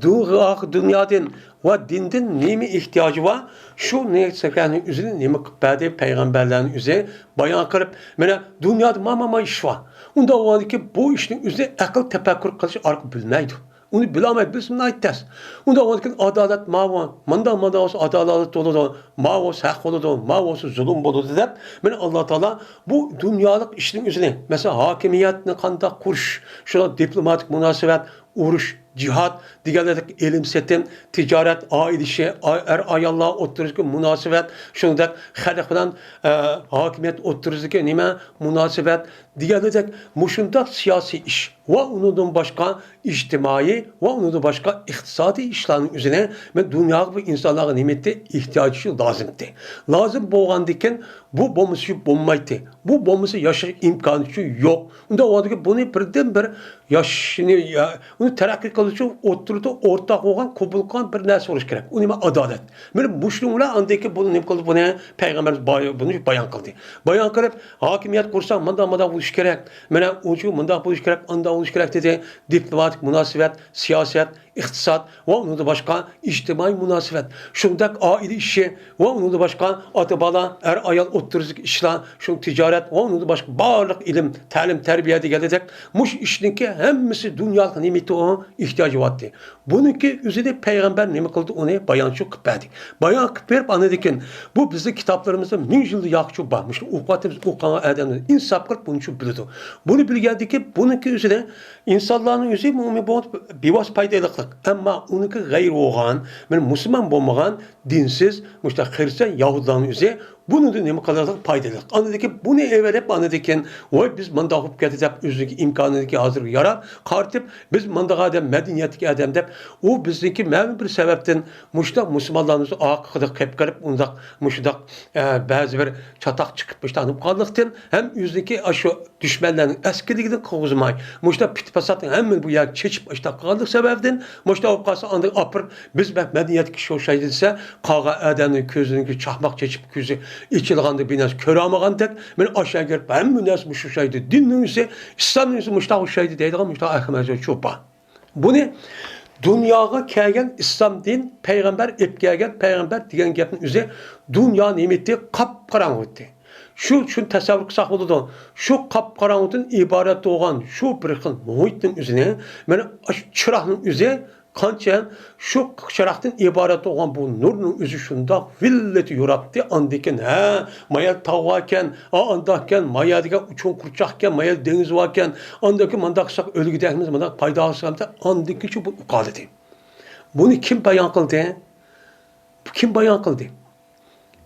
دۇ-، دۇنيادىن ۋە دىندىن نېمە ئېھتىياجى بار؟ شۇ نەرسىلەرنى ئۆزىنى نېمە قىلىپ بەردى؟ پەيغەمبەرلەرنى ئۆزى بايان قىلىپ، مانا دۇنيادا ما، ما، ما ئىش بار. ئۇنداق بولغاندىكىن بۇ ئىشنى ئۆزى ئەقىل تەپەككۇر قىلىش ئارقىلىق بىلمەيدۇ. ئۇنى بىلەلمەيدۇ، بىلسە ناھايىتى تەس. ئۇنداق بولغاندىكىن ئادالەت ماۋۇ، مۇنداق، مۇنداق بولسا ئادالەت بولىدۇ، ماۋۇ بولسا ھەق بولىدۇ، ماۋۇ بولسا زۇلۇم بولىدۇ دەپ، مانا ئاللا تائالا بۇ دۇنيالىق ئىشنىڭ ئۆزىنى، مەسىلەن، ھاكىمىيەتنى قانداق قۇرۇش، شۇنىڭ دىپلوماتىك مۇناسىۋەت، ئۇرۇش، جىھاد دېگەنلەردەك ئېلىم-سېتىم، تىجارەت، ئائىلە ئىشى، ئا-، ئەر-ئاياللار ئوتتۇرىسىدىكى مۇناسىۋەت، شۇنىڭدەك خەلق بىلەن، ئە، ھاكىمىيەت ئوتتۇرىسىدىكى نېمە مۇناسىۋەت دېگەنلەردەك مۇشۇنداق سىياسىي ئىش ۋە ئۇنىڭدىن باشقا ئىجتىمائىي ۋە ئۇنىڭدىن باشقا ئىقتىسادىي ئىشلارنىڭ ئۆزىنى مەن دۇنياغا بۇ ئىنسانلارغا نېمە ئېيتتى؟ ئېھتىياجى شۇ لازىمتى. لازىم بولغاندىكىن بۇ بولمىسا شۇ بولمايتتى. بۇ بولمىسا ياشاش ئىمكانىيىتى يوق. ئۇنداق بولغاندىكىن بۇنى بىردىنبىر ياشىشىنى، يا، ئۇنى تەرەققىي قىلىش ئۈچۈن ئوتتۇرىدا ئورتاق بولغان، قوبۇل قىلغان بىر نەرسە بولۇشى كېرەك. ئۇ نېمە؟ ئادالەت. مانا مۇشۇنىڭ بىلەن ئاندىن كېيىن بۇنى نېمە قىلدى؟ بۇنى پەيغەمبەرىمىز باي-، بۇنى بايان قىلدى. بايان قىلىپ، ھاكىمىيەت قۇرساق مۇنداق، مۇنداق بولۇشى كېرەك. مانا ئۇنچە مۇنداق بولۇشى كېرەك، ئانداق بولۇشى كېرەك دېدى. دىپلوماتىك مۇناسىۋەت، سىياسەت، ئىقتىساد ۋە ئۇنىڭدىن باشقا ئىجتىمائىي مۇناسىۋەت، شۇنداق ئائىلە ئىشى ۋە ئۇنىڭدىن باشقا ئاتا-بالا، ئەر-ئايال ئوتتۇرىسىدىكى ئىشلار، شۇ تىجارەت ۋە ئۇنىڭدىن باشقا بارلىق ئىلىم، تەلىم-تەربىيە دېگەندەك مۇشۇ ئىشنىڭكى ھەممىسى دۇنيالىق نېمىتى ئۇ ئېھتىياجى بارتى. بۇنىڭكى ئۆزىنى پەيغەمبەر نېمە قىلدى؟ ئۇنى بايانچۇ قىلىپ بەردى. بايان قىلىپ بېرىپ ئاندىن كېيىن بۇ بىزنىڭ كىتابلىرىمىزدا مىڭ يىلدا ياقچۇ بار. مۇشۇنى ئوقۇۋاتىمىز، ئوقۇغان ئادەملەر ئىنساپ قىلىپ بۇنى شۇ بىلىدۇ. بۇنى بىلگەندىكىن بۇنىڭكى ئۆزىنى ئىنسانلارنىڭ ئۆزى ئومۇمىي بولۇپ بىۋاسىتە پايدىلىقلىق. ئەمما ئۇنىڭكى غەيرى بولغان، مانا مۇسۇلمان بولمىغان، دىنسىز، مۇشۇنداق خىرىستىيان، يەھۇدىيلارنىڭ ئۆزى بۇنىڭدىن نېمە قىلىدۇ؟ پايدىلىق. ئاندىن كېيىن بۇنى ئېۋەرىپ، ئاندىن كېيىن، ۋاي، بىز مۇنداق بولۇپ كەتتى دەپ، ئۆزىنىڭكى ئىمكانىيىتىگە ھازىرغا ياراپ قارىتىپ، بىز مۇنداق ئادەم، مەدەنىيەتلىك ئادەم دەپ، ئۇ بىزنىڭكى مەلۇم بىر سەۋەبتىن مۇشۇنداق مۇسۇلمانلارنىڭ ئارقىدا قېلىپ قېلىپ، ئۇنداق، مۇشۇنداق، ئە، بەزى بىر چاتاق چىقىپ، مۇشۇنداق قىلغانلىقتىن ھەم ئۆزىنىڭكى ئاشۇ دۈشمەنلەرنىڭ ئەسكىرىلىكىدىن قىلغۇزماي، مۇشۇنداق پىت-پاساتنى ھەممىنى بۇ يەرگە چېچىپ، ئاشۇنداق قىلغانلىق سەۋەبىدىن، مۇشۇنداق بولۇپ قالسا، ئاندىن ئاپىرىپ، بىز بەك مەدەنىيەتكە ئوخشايدۇ دېسە، قالغان ئادەمنىڭ كۆزىنىڭكى چاقماق چېچىپ، كۆزى ئېچىلغاندا بىر نەرسە كۆرەلمىگەندەك، مانا ئاشۇ يەرگە كىرىپ، ھەممە نەرسە مۇشۇ ئوخشايدۇ. دىننىڭ ئۆزى، ئىسلامنىڭ ئۆزى مۇشۇنداق ئوخشايدۇ دەيدىغان مۇشۇنداق ئەخمەق چوپان. بۇنى دۇنياغا كەلگەن ئىسلام دىن، پەيغەمبەر ئېلىپ كەلگەن، پەيغەمبەر دېگەن گەپنىڭ ئۆزى دۇنيا نېمىتى؟ قاپقاراڭغۇتى. شۇ، شۇنى تەسەۋۋۇر قىلساق بولىدۇ. شۇ قاپقاراڭغۇدىن ئىبارەت بولغان شۇ بىر خىل مۇھىتنىڭ ئۆزىنى، مانا ئاشۇ چىراغنىڭ ئۆزى قانچە شۇ چىراغدىن ئىبارەت بولغان بۇ نۇرنىڭ ئۆزى شۇنداق ۋىللىتى يوراتتى. ئاندىكىن، ھە، مايا تاغ باركەن، ئا، ئانداقكەن، مايا دېگەن چوڭقۇرچاقكەن، مايا دېڭىز باركەن، ئاندىكىن مانداق قىلساق ئۆلگۈدەكمىز، مانداق پايدا ئالساق، ئاندىن كېيىن شۇ بۇ ئۇقالىدى. بۇنى كىم بايان قىلدى؟ كىم بايان قىلدى؟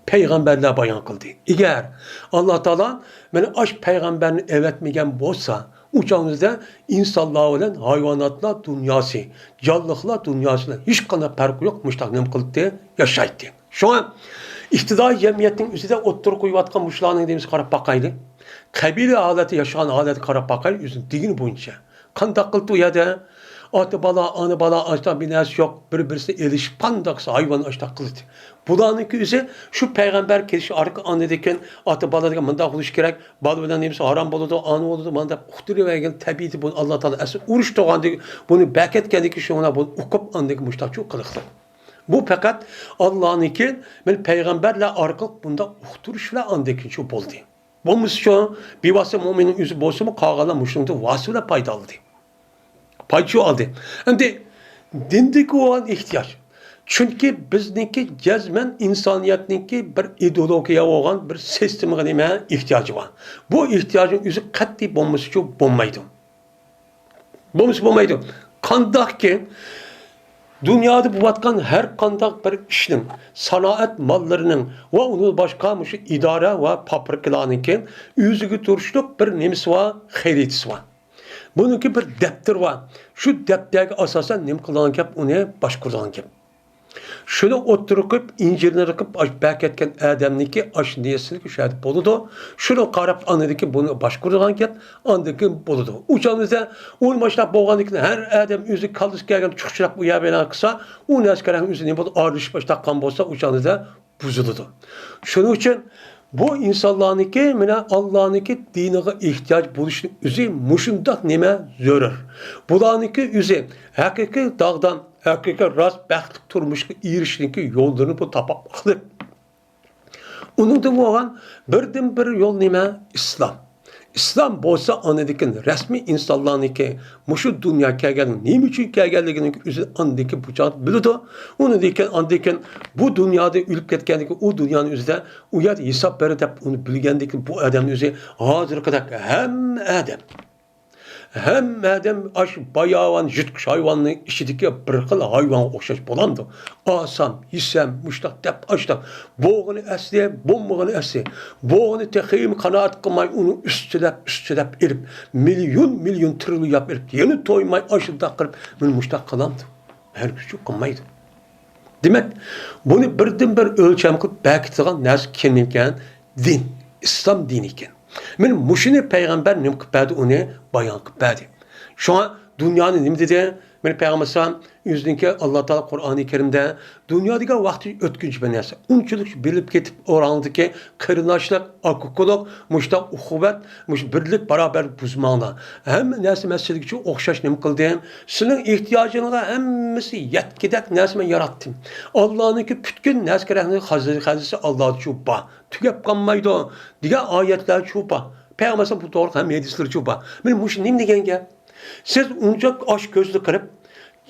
پەيغەمبەرلەر بايان قىلدى. ئەگەر ئاللا تائالا مانا ئاش پەيغەمبەرنى ئەۋەتمىگەن بولسا، ئۇ چاغىمىزدا ئىنسانلار بىلەن ھايۋاناتلار دۇنياسى، جانلىقلار دۇنياسى بىلەن ھېچقانداق پەرقى يوق، مۇشتاق نېمە قىلاتتى؟ ياشايتتى. شۇڭا ئىپتىدائىي جەمئىيەتنىڭ ئۆزىدە ئوتتۇرىغا قويۇۋاتقان مۇشۇلارنىڭ دېمىسى قاراپ باقايلى. قەبىلە ھالەتتە ياشىغان ھالەتكە قاراپ باقايلى، ئۆزىنىڭ دېگىنى بويىچە. قانداق قىلدى ئۇ يەردە؟ ئاتا بالا، ئانا بالا، ئاشتا بىر نەرسە يوق، بىر-بىرسى ئېلىشىپ، قانداق قىلسا ھايۋان ئاشتا قىلدى. بۇلارنىڭكى ئۆزى شۇ پەيغەمبەر كېلىش ئارقا ئاندىن كېيىن ئاتا بالا دېگەن مۇنداق بولۇش كېرەك، بالا بىلەن نېمىسى ھارام بولىدۇ، ئانا بولىدۇ، مانا دەپ ئۇقتۇرۇۋەرگەن تەبىئىتى بۇ ئاللا تائالا ئەسلى ئۇرۇش تۇغاندىكى بۇنى بەكەتكەندىكى شۇڭا بۇنى ئۇقۇپ ئاندىكى مۇشتاقچۇ قىلىقلىق. بۇ پەقەت ئاللانىڭكى مەن پەيغەمبەرلەر ئارقىلىق بۇنداق ئۇقتۇرۇشلار ئاندىكىنچۇ بولدى. بولمىسىچۇ، بىۋاسىتە مۆمىننىڭ ئۆزى بولسىمۇ، قالغانلار مۇشۇنىڭدىن ۋاسىتە بىلەن پايدا ئالدى. پايدا شۇ ئالدى. ئەمدى دىندىكى بولغان ئېھتىياج. چۈنكى بىزنىڭكى جەزمەن ئىنسانىيەتنىڭكى بىر ئىدېئولوگىيە بولغان بىر سىستېمىغا نېمە ئېھتىياجى بار. بۇ ئېھتىياجنىڭ ئۆزى قەتئىي بولمىسىچۇ بولمايدۇ. بولمىسا بولمايدۇ. قانداقكى دۇنيادا بولۇۋاتقان ھەر قانداق بىر ئىشنىڭ، سانائەت ماللىرىنىڭ ۋە ئۇنىڭ باشقا مۇشۇ ئىدارە ۋە پابرىكىلارنىڭكى ئۆزىگە تۇرۇشلۇق بىر نېمىسى بار، خەرىتىسى بار. بۇنىڭكى بىر دەپتىرى بار. شۇ دەپتەرگە ئاساسەن نېمە قىلىدىغان گەپ، ئۇنى باشقۇرىدىغان گەپ. شۇنى ئوتتۇرىغا قويۇپ، ئىنژېنېر قىلىپ، ئاشۇ بەكەتكەن ئادەمنىڭكى ئاشۇ نېرسىلىكى شۇ يەردە بولىدۇ. شۇنى قاراپ، ئاندىكى بۇنى باشقۇرىدىغان گەپ، ئاندىكى بولىدۇ. ئۇ چاغدا بىزدە ئۇنى باشلاپ بولغاندىن كېيىن، ھەر ئادەم ئۆزى كاللىسى كەلگەن چۇخچىلاپ ئۇ يەر بىلەن قىلسا، ئۇ نەرسە كەرەڭ ئۆزى نېمە بولدى، ئارىلىشىپ باشلاپ قالغان بولسا، ئۇ چاغدا بىزدە بۇزۇلىدۇ. شۇنىڭ ئۈچۈن بۇ ئىنسانلارنىڭكى مانا ئاللانىڭكى دىنىغا ئېھتىياج بولۇشنىڭ ئۆزى مۇشۇنداق نېمە زۆرۈر. بۇلارنىڭكى ئۆزى ھەقىقىي داغدام، ھەقىقىي راست بەختلىك تۇرمۇشقا ئېرىشىشنىڭكى يوللىرىنى بۇ تاپاپ قىلىپ. ئۇنىڭدىن بولغان بىردىنبىر يول نېمە؟ ئىسلام. ئىسلام بولسا ئاندىكىن رەسمىي ئىنسانلارنىڭكى مۇشۇ دۇنيا كەلگەن، نېمە ئۈچۈن كەلگەنلىكىنىڭ ئۆزىنى ئاندىكىن بۇ چاغدا بىلىدۇ. ئۇنىڭدىن كېيىن، ئاندىن كېيىن بۇ دۇنيادا ئۆلۈپ كەتكەندىن كېيىن ئۇ دۇنيانىڭ ئۆزىدە ئۇ يەردە ھېساب بېرىدۇ دەپ ئۇنى بىلگەندىن كېيىن بۇ ئادەمنىڭ ئۆزى ھازىرقىدەك ھەممە ئادەم، ھەممە ئادەم ئاشۇ باياۋان يىرتقۇچ ھايۋاننىڭ ئىچىدىكى بىر خىل ھايۋانغا ئوخشاش بولامدۇ؟ ئالسام، يېسەم، مۇشتاق دەپ، ئاشتاق بولغىنى ئەسلى، بولمىغىنى ئەسلى. بولغىنى تېخىمۇ قانائەت قىلماي، ئۇنى ئۈستىلەپ، ئۈستىلەپ ئېلىپ، مىليون، مىليون تىرىلياپ ئېلىپ، يەنە تويماي ئاشۇنداق قىلىپ، مېنى مۇشتاق قىلامدۇ؟ ھەرگىزچۇ قىلمايدۇ. دېمەك، بۇنى بىردىنبىر ئۆلچەم قىلىپ بەكىتىدىغان نەرسە كىم ئىكەن؟ دىن، ئىسلام دىنى ئىكەن. مانا مۇشۇنى پەيغەمبەر نېمە قىلىپ بەردى؟ ئۇنى بايان قىلىپ بەردى. شۇڭا دۇنيانى نېمە دېدى؟ مانا پەيغەمبەر ئەلەيھىسسالام ئۆزىنىڭكى ئاللا تائالا قۇرئانى كەرىمدە دۇنيا دېگەن ۋاقتى ئۆتكۈنچى بىر نەرسە. ئۇنچىلىك بىلىپ كېتىپ ئوراڭدىكى قېرىنداشلىق، ئاكا-ئۇكىلىق، مۇشتاق ئۇخۇۋەت، مۇشۇ بىرلىك، باراۋەرلىك بۇزماڭلار. ھەممە نەرسە مەسىلىگىچە ئوخشاش نېمە قىلدى؟ سېنىڭ ئېھتىياجىڭغا ھەممىسى يەتكۈدەك نەرسە مەن ياراتتىم. ئاللانىڭكى پۈتكۈل نەرسە كېرەكنىڭ خەزىنىسى ئاللاچۇ بار. تۈگەپ قالمايدۇ دېگەن ئايەتلەرچۇ بار. پەيغەمبەر بۇ توغرىلىق ھەممە ھەدىسلىرىچۇ بار. مانا مۇشۇ نېمە دېگەن گەپ؟ سىز ئۇنچە ئاچ كۆزلۈك قىلىپ،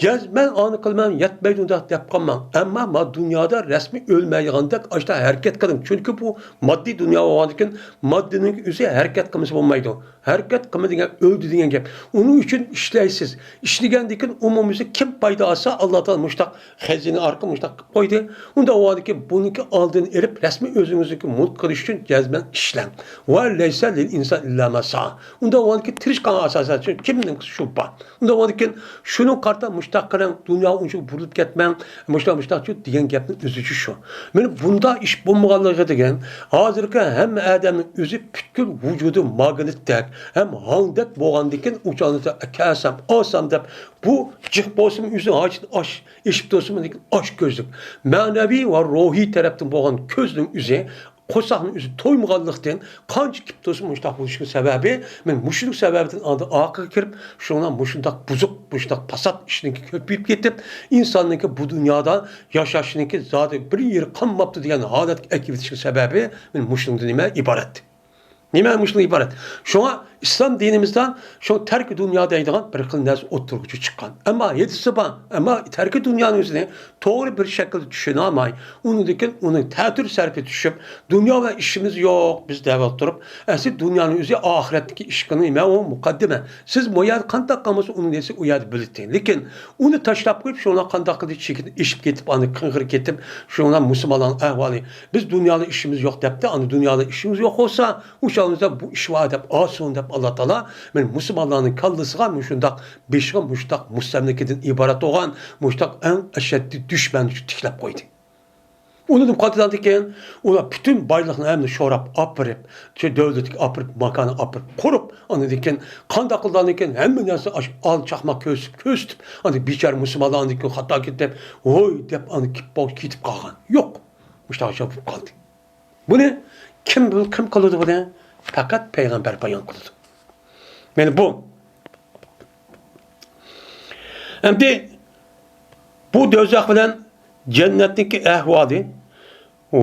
جەزمەن ئانا قىلىمەن، يەتمەيدۇ ئۇنداق دەپ قالماڭ. ئەمما ما دۇنيادا رەسمىي ئۆلمەيدىغاندەك ئاشتا ھەرىكەت قىلىڭ. چۈنكى بۇ ماددىي دۇنيا بولغاندىكىن، ماددىنىڭ ئۆزى ھەرىكەت قىلمىسا بولمايدۇ. ھەرىكەت قىلما دېگەن ئۆلدى دېگەن گەپ. ئۇنىڭ ئۈچۈن ئىشلەيسىز. ئىشلىگەندىكىن ئومۇمىيسى كىم پايدا ئالسا، ئاللا تائالا مۇشتاق خەزىنە ئارقىلىق مۇشتاق قىلىپ قويدى. ئۇنداق بولغاندىكىن بۇنىڭكى ئالدىنى ئېلىپ، رەسمىي ئۆزىڭىزنىڭكى مۇلك قىلىش ئۈچۈن جەزمەن ئىشلەڭ. ۋە لەيسە لىل ئىنسان ئىللا ما سائا. ئۇنداق بولغاندىكىن تىرىشقانغا ئاساسەن، چۈنكى كىمنىڭ شۇ بار. ئۇنداق بولغاندىكىن شۇنىڭ قارىتا مۇشتاق قىلىڭ، دۇنياغا ئۇنچە بۇرۇلۇپ كەتمەڭ، مۇشتاق، مۇشتاقچۇ دېگەن گەپنىڭ ئۆزىچۇ شۇ. مانا بۇنداق ئىش بولمىغانلىقى دېگەن، ھازىرقى ھەممە ئادەمنىڭ ئۆزى پۈتكۈل ۋۇجۇدى ماگنىتتەك ھەم ھاڭدەك بولغاندىكىن، ئۇ چاغدا كەلسەم، ئالسام دەپ، بۇ جىق بولسىمۇ ئۆزى ھاجىتى ئاش، ئېشىپ تۇرسىمۇ، لېكىن ئاچ كۆزلۈك. مەنىۋى ۋە روھىي تەرەپتىن بولغان كۆزنىڭ ئۆزى، قورساقنىڭ ئۆزى تويمىغانلىقتىن، قانچە كېلىپ تۇرسىمۇ مۇشۇنداق بولۇشىنىڭ سەۋەبى، مەن مۇشۇنىڭ سەۋەبىدىن ئاندىن ئارقىغا كىرىپ، شۇنىڭ مۇشۇنداق بۇزۇق، مۇشۇنداق پاسات ئىشنىڭكى كۆپىيىپ كېتىپ، ئىنساننىڭكى بۇ دۇنيادا ياشاشنىڭكى زادى بىر يېرى قالماپتۇ دېگەن ھالەتكە ئەكېلىۋېتىشنىڭ سەۋەبى، مەن مۇشۇنىڭدىن نېمە ئىبارەت؟ نېمە مۇشۇنىڭ ئىبارەت؟ شۇڭا ئىسلام دىنىمىزدا شۇ تەركى دۇنيا دەيدىغان بىر خىل نەرسە ئوتتۇرىغا چىققان. ئەمما ھەدىسى بار. ئەمما تەركى دۇنيانىڭ ئۆزىنى توغرا بىر شەكىلدە چۈشىنەلمەي، ئۇنىڭدىن كېيىن ئۇنىڭ تەتۈر سەرپى چۈشۈپ، دۇنيا بىلەن ئىشىمىز يوق بىز دەپ ئولتۇرۇپ، ئەسلى دۇنيانىڭ ئۆزى ئاخىرەتتىكى ئىشقىنى نېمە ئۇ مۇقەددىمە. سىز مۇ يەردە قانداق قىلمىسا ئۇنىڭ نېسى ئۇ يەردە بىلىدۇ. لېكىن ئۇنى تاشلاپ قويۇپ، شۇنىڭ قانداق قىلدى چېكىدىن ئېشىپ كېتىپ، ئاندىن قىڭغىرىپ كېتىپ، شۇنىڭ مۇسۇلمانلارنىڭ ئەھۋالى. بىز دۇنيادا ئىشىمىز يوق دەپتۇ، ئاندىن دۇنيادا ئىشىمىز يوق بولسا، ئۇ چاغدا بۇ ئىش بار دەپ، ئاسىن دەپ، ئاللا تائالا مەن مۇسۇلمانلارنىڭ كاللىسىغا مۇشۇنداق، بېشىغا مۇشۇنداق مۇستەملىكىدىن ئىبارەت بولغان مۇشۇنداق ئەڭ ئەشەددىي دۈشمەننى تىكلەپ قويدى. ئۇنى دېمەك قايتىدىغاندىن كېيىن، ئۇلار پۈتۈن بايلىقنى ھەممىنى شوراپ ئاپىرىپ، شۇ دۆلەتكە ئاپىرىپ، ماكانغا ئاپىرىپ قۇرۇپ، ئاندىن كېيىن قانداق قىلغاندىن كېيىن ھەممە نەرسە ئاشۇ ئال چاقماق كۆرسىتىپ، كۆرسىتىپ، ئاندىن بىچارە مۇسۇلمانلار ئاندىن كېيىن خاتا كېتىپ، ھوي دەپ ئاندىن كېتىپ، كېتىپ قالغان. يوق. مۇشۇنداق بولۇپ قالدى. بۇنى كىم، كىم قىلىدۇ بۇنى؟ پەقەت پەيغەمبەر بايان قىلىدۇ. مانا بۇ. ئەمدى بۇ دوزاخ بىلەن جەننەتنىڭكى ئەھۋالى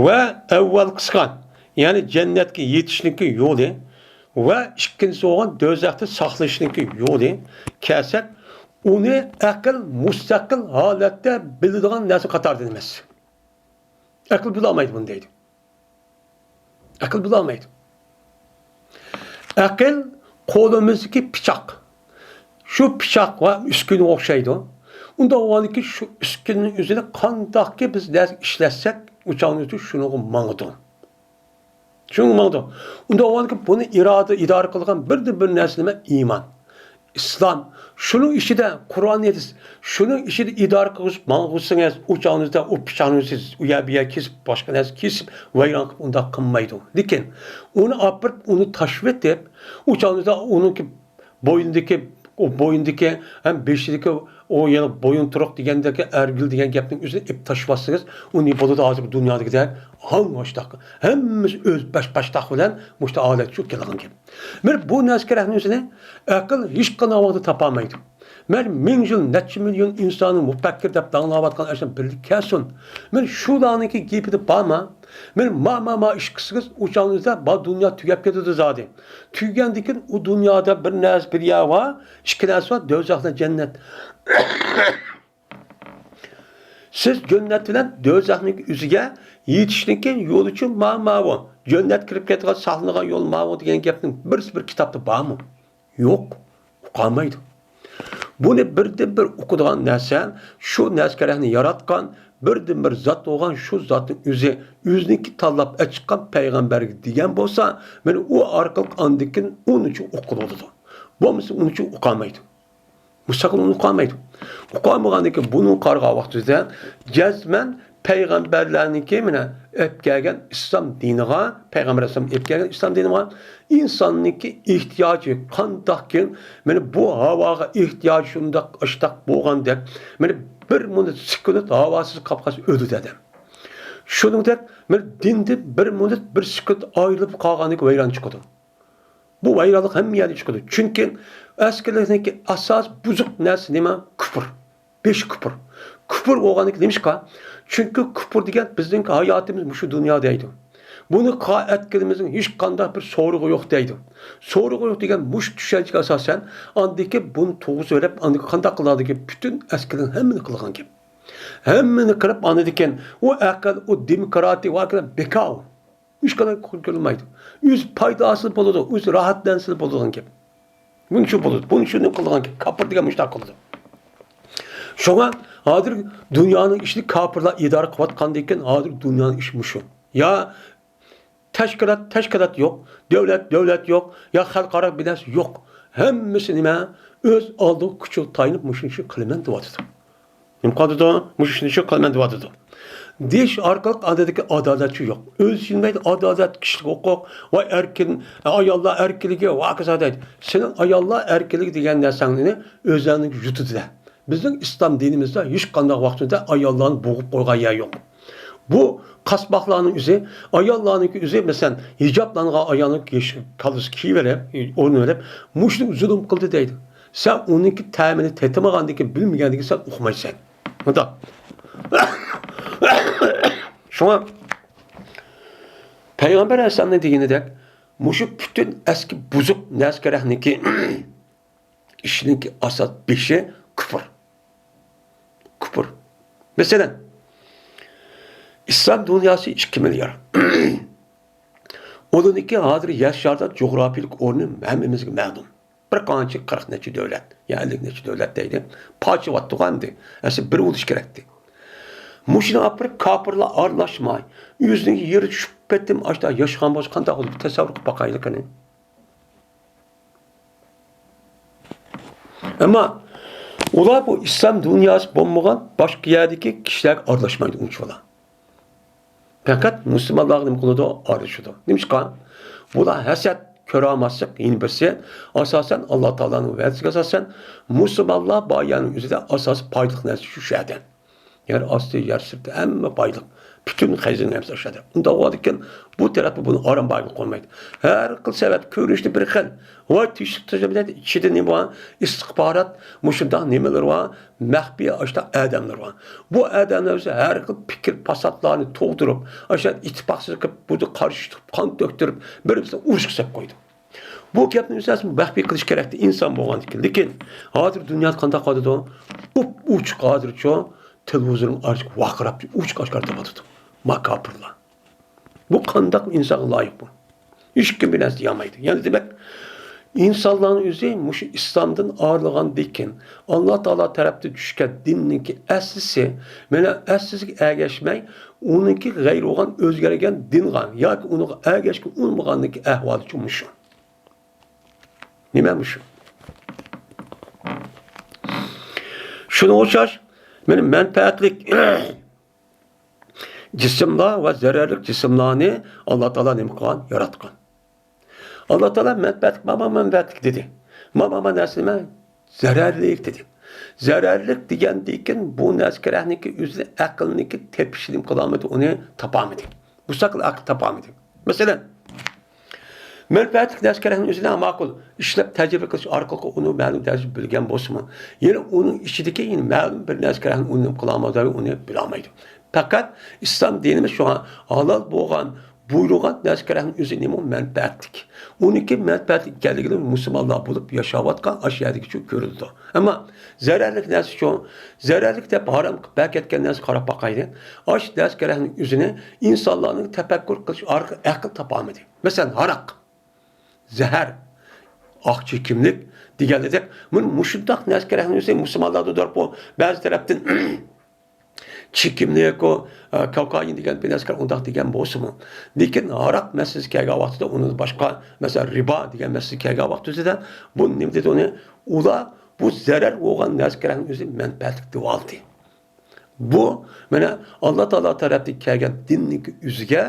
ۋە ئەۋۋەل قىسقان، يەنى جەننەتكە يېتىشنىڭكى يولى ۋە ئىككىنچىسى بولغان دوزاختا ساقلىنىشنىڭكى يولى كەلسەك، ئۇنى ئەقىل مۇستەقىل ھالەتتە بىلىدىغان نەرسە قاتارىدىن ئەمەس. ئەقىل بىلەلمەيدۇ بۇنى دەيدۇ. ئەقىل بىلەلمەيدۇ. ئەقىل قولىمىزدىكى پىچاق. شۇ پىچاق ۋە ئۈسكۈنىگە ئوخشايدۇ. ئۇنداق بولغاندىكىن شۇ ئۈسكۈنىنىڭ ئۆزىنى قانداقكى بىز نەرسە ئىشلەتسەك، ئۇ چاغنىڭ ئۆزى شۇنىڭغا ماڭىدۇ. شۇنىڭغا ماڭىدۇ. ئۇنداق بولغاندىكىن بۇنى ئىرادە، ئىدارە قىلىدىغان بىردىن بىر نەرسە نېمە؟ ئىمان. ئىسلام، شۇنىڭ ئىچىدە قۇرئان ھەدىس، شۇنىڭ ئىچىدە ئىدارە قىلغۇزۇپ ماڭغۇزسىڭىز، ئۇ چاغنىڭىزدا ئۇ پىچاقنى سىز ئۇ يەر بۇ يەر كېسىپ، باشقا نەرسە كېسىپ، ۋەيران قىلىپ ئۇنداق قىلمايدۇ. لېكىن ئۇنى ئاپىرىپ، ئۇنى تاشلىۋېتىپ، ئۇ چاغنىڭىزدا ئۇنىڭكى بوينىدىكى، ئۇ بوينىدىكى ھەم بېشىدىكى ئۇ يەنە بويۇنتۇرۇق دېگەندىكى ئەرگۈل دېگەن گەپنىڭ ئۆزىنى ئېلىپ تاشلىۋەتسىڭىز، ئۇ نېمە بولىدۇ؟ ھازىرقى دۇنيادىكىدەك ھاڭ ھاشتاق، ھەممىسى ئۆز باش باشتاق بىلەن مۇشۇ ھالەتكە كېلىدىغان گەپ. مانا بۇ نەرسە كېرەكنى ئۆزىنى ئەقىل ھېچقانداق ۋاقىتتا تاپالمايدۇ. مانا مىڭ يىل، نەچچە مىليون ئىنساننى مۇپەككىر دەپ داڭلاۋاتقان ئاشۇ بىرلىك كەلسۇن. مانا شۇلارنىڭكى گېپىدە بارما؟ مانا ما، ما، ما ئىش قىلسىڭىز، ئۇ چاغنىڭىزدا بار دۇنيا تۈگەپ كېتىدۇ زادى. تۈگىگەندىن كېيىن ئۇ دۇنيادا بىر نەرسە، بىر يەر بار، ئىككى نەرسە بار، دوزاخ بىلەن جەننەت. سىز جەننەت بىلەن دوزاخنىڭ ئۆزىگە يېتىشنىڭكى يولى ئۈچۈن ما-، ماۋۇ. جەننەت كىرىپ كېتىدىغان، ساقلىنىدىغان يول ماۋۇ دېگەن گەپنىڭ بىرسى بىر كىتابتا بارمۇ؟ يوق. ئۇقالمايدۇ. بۇنى بىردىن بىر ئۇقىدىغان نەرسە، شۇ نەرسە كېرەكنى ياراتقان، بىردىن بىر زات بولغان شۇ زاتنىڭ ئۆزى، ئۆزىنىڭكى تاللاپ ئەچىققان پەيغەمبەرگە دېگەن بولسا، مانا ئۇ ئارقىلىق ئاندىن كېيىن ئۇنىڭ ئۈچۈن ئۇققىلى بولىدۇ. بولمىسا ئۇنىڭ ئۈچۈن ئۇقالمايدۇ. مۇستەقىل ئۇنى ئۇقالمايدۇ. ئۇقالمىغاندىن كېيىن بۇنى قارىغان ۋاقتىمىزدا جەزمەن پەيغەمبەرلەرنىڭكى مانا ئېلىپ كەلگەن ئىسلام دىنىغا، پەيغەمبەر ئەلەيھىسسالام ئېلىپ كەلگەن ئىسلام دىنىغا ئىنساننىڭكى ئېھتىياجى قانداقكىن، مانا بۇ ھاۋاغا ئېھتىياجى شۇنداق ئاشتاق بولغاندەك، مانا بىر مىنۇت سېكۇنت ھاۋاسىز قاپقالسا ئۆلىدۇ ئادەم. شۇنىڭدەك مانا دىندىن بىر مىنۇت، بىر سېكۇنت ئايرىلىپ قالغاندىكىن ۋەيران چىقىدۇ. بۇ ۋەيرانلىق ھەممە يەردە چىقىدۇ. چۈنكى ئەسكىلىكنىڭكى ئاساس بۇزۇق نەرسە نېمە؟ كۇپۇر. بېشى كۇپۇر. كۇپۇر بولغاندىكىن نېمىشقا؟ چۈنكى كۇپۇر دېگەن بىزنىڭ ھاياتىمىز مۇشۇ دۇنيا دەيدۇ. بۇنى قا-، ئەتكىنىمىزنىڭ ھېچقانداق بىر سورىقى يوق دەيدۇ. سورىقى يوق دېگەن مۇشۇ چۈشەنچىگە ئاساسەن، ئاندىكى بۇنى تۇغۇزۇۋېلىپ، ئاندىكى قانداق قىلىدىكى پۈتۈن ئەسكىلىنىڭ ھەممىنى قىلغان گەپ. ھەممىنى قىلىپ، ئاندىن كېيىن ئۇ ئەقىل، ئۇ دېموكراتىيە ۋە بىكار. ھېچقانداق كۆرۈلمەيدۇ. ئۆزى پايداسىز بولىدۇ، ئۆزى راھەتلەنسىلا بولىدىغان گەپ. بۇنى شۇ بولىدۇ، بۇنى شۇنى قىلىدىغان گەپ. كاپىر دېگەن مۇشۇنداق قىلىدۇ. شۇڭا ھازىر دۇنيانىڭ ئىشىنى كاپىرلار ئىدارە قىلىۋاتقاندىن كېيىن، ھازىر دۇنيانىڭ ئىشى مۇشۇ. يا تەشكىلات، تەشكىلات يوق، دۆلەت، دۆلەت يوق، يا خەلقئارا بىر نەرسە يوق. ھەممىسى نېمە؟ ئۆز ئالدىغا كۈچىگە تايىنىپ مۇشۇ ئىشنى قىلىمەن دەۋاتىدۇ. نېمە قىلىدۇ؟ مۇشۇ ئىشنى شۇ قىلىمەن دەۋاتىدۇ. دېيىش ئارقىلىق ئادەتتىكى ئادالەتچۇ يوق. ئۆزى چۈشىنمەيدۇ، ئادالەت، كىشىلىك ھوقۇق، ۋاي ئەركىن، ئاياللار ئەركىنلىكى ۋە ھاكازا دەيدۇ. سېنىڭ ئاياللار ئەركىنلىكى دېگەن نەرسەڭنى ئۆزلەرنىڭ يۇتىدۇ-دە. بىزنىڭ ئىسلام دىنىمىزدا ھېچقانداق ۋاقتىدا ئاياللارنى بوغۇپ قويغان يەر يوق. بۇ قاسماقلارنىڭ ئۆزى، ئاياللارنىڭكى ئۆزى، مەسىلەن، ھىجابلانغان ئايالنىڭ كاللىسىغا كىيىۋېرىپ، ئورنىۋېرىپ، مۇشۇنى زۇلۇم قىلدى دەيدۇ. سەن ئۇنىڭكى تەمىنى تېتىمىغاندىن كېيىن، بىلمىگەندىن كېيىن سەن ئۇقمايسەن. مۇنداق. شۇڭا پەيغەمبەر ئەلەيھىسسالامنىڭ دېگىنىدەك، مۇشۇ پۈتۈن ئەسكى بۇزۇق نەرسە-كەرەكنىڭكى ئىشىنىڭكى ئاساس بېشى كۇپۇر. كۇپۇر. مەسىلەن، ئىسلام دۇنياسى ئىككى مىليار. ئۇلىنىڭكى ھازىر يەر شاردا جۇغراپىيىلىك ئورنى ھەممىمىزگە مەلۇم. بىر قانچە قىرىق نەچچە دۆلەت، يا ئەللىك نەچچە دۆلەت دەيلى. پارچىلىۋاتتىغۇ ئەمدى. ئەسلى بىر بولۇش كېرەكتى. مۇشۇنى ئاپىرىپ كاپىرلار ئارىلاشماي، ئۆزىنىڭ يېرى چۈشۈپ پېتىم ئاشتا ياشىغان بولسا قانداق بولىدۇ؟ بىر تەسەۋۋۇر قىلىپ باقايلى قېنى. ئەمما ئۇلار بۇ ئىسلام دۇنياسى بولمىغان باشقا يەردىكى كىشىلەرگە ئارىلاشمايدۇ ئۇنچىۋالا. پەقەت مۇسۇلمانلارغا نېمە قىلىدۇ؟ ئارىلىشىدۇ. نېمىشقا؟ بۇلار ھەسەت، كۆرەلماسلىق، يەنە بىرسى، ئاساسەن، ئاللا تائالانىڭ ۋەدىسىگە ئاساسەن، مۇسۇلمانلار بار يەرنىڭ ئۆزىدە ئاساسىي پايدىلىق نەرسە شۇ شەھەردە. يەر ئاستى، يەر سىرتى، ھەممە بايلىق، پۈتۈن خەزىنە ھەممىسى ئاشۇ يەردە. ئۇنداق بولغاندىكىن، بۇ تەرەپتە بۇنى ئاران بارغىلى قويمايدۇ. ھەر خىل سەۋەب، كۆرۈنۈشى بىر خىل. ۋاي تىنچلىق تۈزۈمىدە ئىچىدە نېمە بار؟ ئىستىخبارات، مۇشۇنداق نېمىلەر بار؟ مەخپىي ئاشۇنداق ئادەملەر بار. بۇ ئادەملەر بىزگە ھەر خىل پىكىر پاساتلارنى تۇغدۇرۇپ، ئاشۇ ئىتتىپاقسىز قىلىپ، بۇدا قارشى چىقىپ، قان تۆكتۈرۈپ، بىر-بىرسىنى ئۇرۇشقا سېلىپ قويىدۇ. بۇ گەپنى ئۆزى ئەسلى مەخپىي قىلىش كېرەكتى، ئىنسان بولغاندىكىن. لېكىن ھازىر دۇنيادا قانداق قىلىدۇ؟ ئوپئوچۇق ھازىرچۇ تېلېۋىزورنىڭ ئارىسىغا ۋارقىراپ، ئوچۇق ئاشكارا تېپىۋاتىدۇ. ما كاپىرلار. بۇ قانداق ئىنسانغا لايىق بۇ؟ ھېچكىم بىر نەرسە دېيەلمەيدۇ. يەنى دېمەك، ئىنسانلارنىڭ ئۆزى مۇشۇ ئىسلامدىن ئايرىلغاندىن كېيىن، ئاللا تائالا تەرەپتىن چۈشكەن دىننىڭكى ئەسلىسى، مانا ئەسلىسىگە ئەگەشمەي، ئۇنىڭكى غەيرى بولغان ئۆزگەرگەن دىنغا ياكى ئۇنىڭغا ئەگەشكىلى ئۇنىمىغاننىڭكى ئەھۋالىچۇ مۇشۇ. نېمە مۇشۇ؟ شۇنىڭغا ئوخشاش، مانا مەنپەئەتلىك جىسىملار ۋە زەرەرلىك جىسىملارنى ئاللا تائالا نېمە قىلغان؟ ياراتقان. ئاللا تائالا مەنپەئەتلىك، مانا مەنپەئەتلىك دېدى. مانا مانا نەرسە نېمە؟ زەرەرلىك دېدى. زەرەرلىك دېگەندىن كېيىن بۇ نەرسە كېرەكنىكى ئۆزىنى ئەقىلنىكى تېپىشى نېمە قىلالمىدى، ئۇنى تاپالمىدى. بۇ ساقىل ئەقىل تاپالمىدى. مەسىلەن، مەنپەئەتلىك نەرسە كېرەكنى ئۆزىنى ماقۇل ئىشلەپ تەجرىبە قىلىش ئارقىلىق ئۇنى مەلۇم دەرىجىدە بىلگەن بولسىمۇ، يەنە ئۇنىڭ ئىچىدىكى يەنە مەلۇم بىر نەرسە كېرەكنى ئۇنى نېمە قىلالمايدۇ، ئۇنى بىلالمايدۇ. پەقەت ئىسلام دىنىمىز شۇڭا ھالال بولغان، بۇيرۇغان نەرسە كېرەكنىڭ ئۆزى نېمە؟ مەنپەئەتلىك. ئۇنىڭكى مەنپەئەتلىك ئىكەنلىكىنى مۇسۇلمانلار بولۇپ ياشاۋاتقان ئاشۇ يەردىكىچۇ كۆرۈلىدۇ. ئەمما زەرەرلىك نەرسىچۇ؟ زەرەرلىك دەپ ھارام قىلىپ بەركەتكەن نەرسىگە قاراپ باقايلى. ئاشۇ نەرسە كېرەكنىڭ ئۆزىنى ئىنسانلارنىڭ تەپەككۇر قىلىش ئارقىلىق ئەقىل تاپالمىدى. مەسىلەن، ھاراق، زەھەر، ئاق چېكىملىك دېگەندەك، مانا مۇشۇنداق نەرسە كېرەكنىڭ ئۆزى مۇسۇلمانلاردا دۇر بۇ. بەزى تەرەپتىن چېكىملىك، ئۇ، ئە، كوكائىن دېگەن بىر نەرسە ئۇنداق دېگەن بولسىمۇ، لېكىن ھاراق مەسىلىسى كەلگەن ۋاقتىدا ئۇنى باشقا، مەسىلەن، رىبا دېگەن مەسىلە كەلگەن ۋاقتىدا بۇ نېمە دېدى ئۇنى؟ ئۇلار بۇ زەرەر بولغان نەرسە كېرەكنىڭ ئۆزى مەنپەئەتلىك دېۋالدى. بۇ، مانا، ئاللا تائالا تەرەپتىن كەلگەن دىننىڭكى ئۆزىگە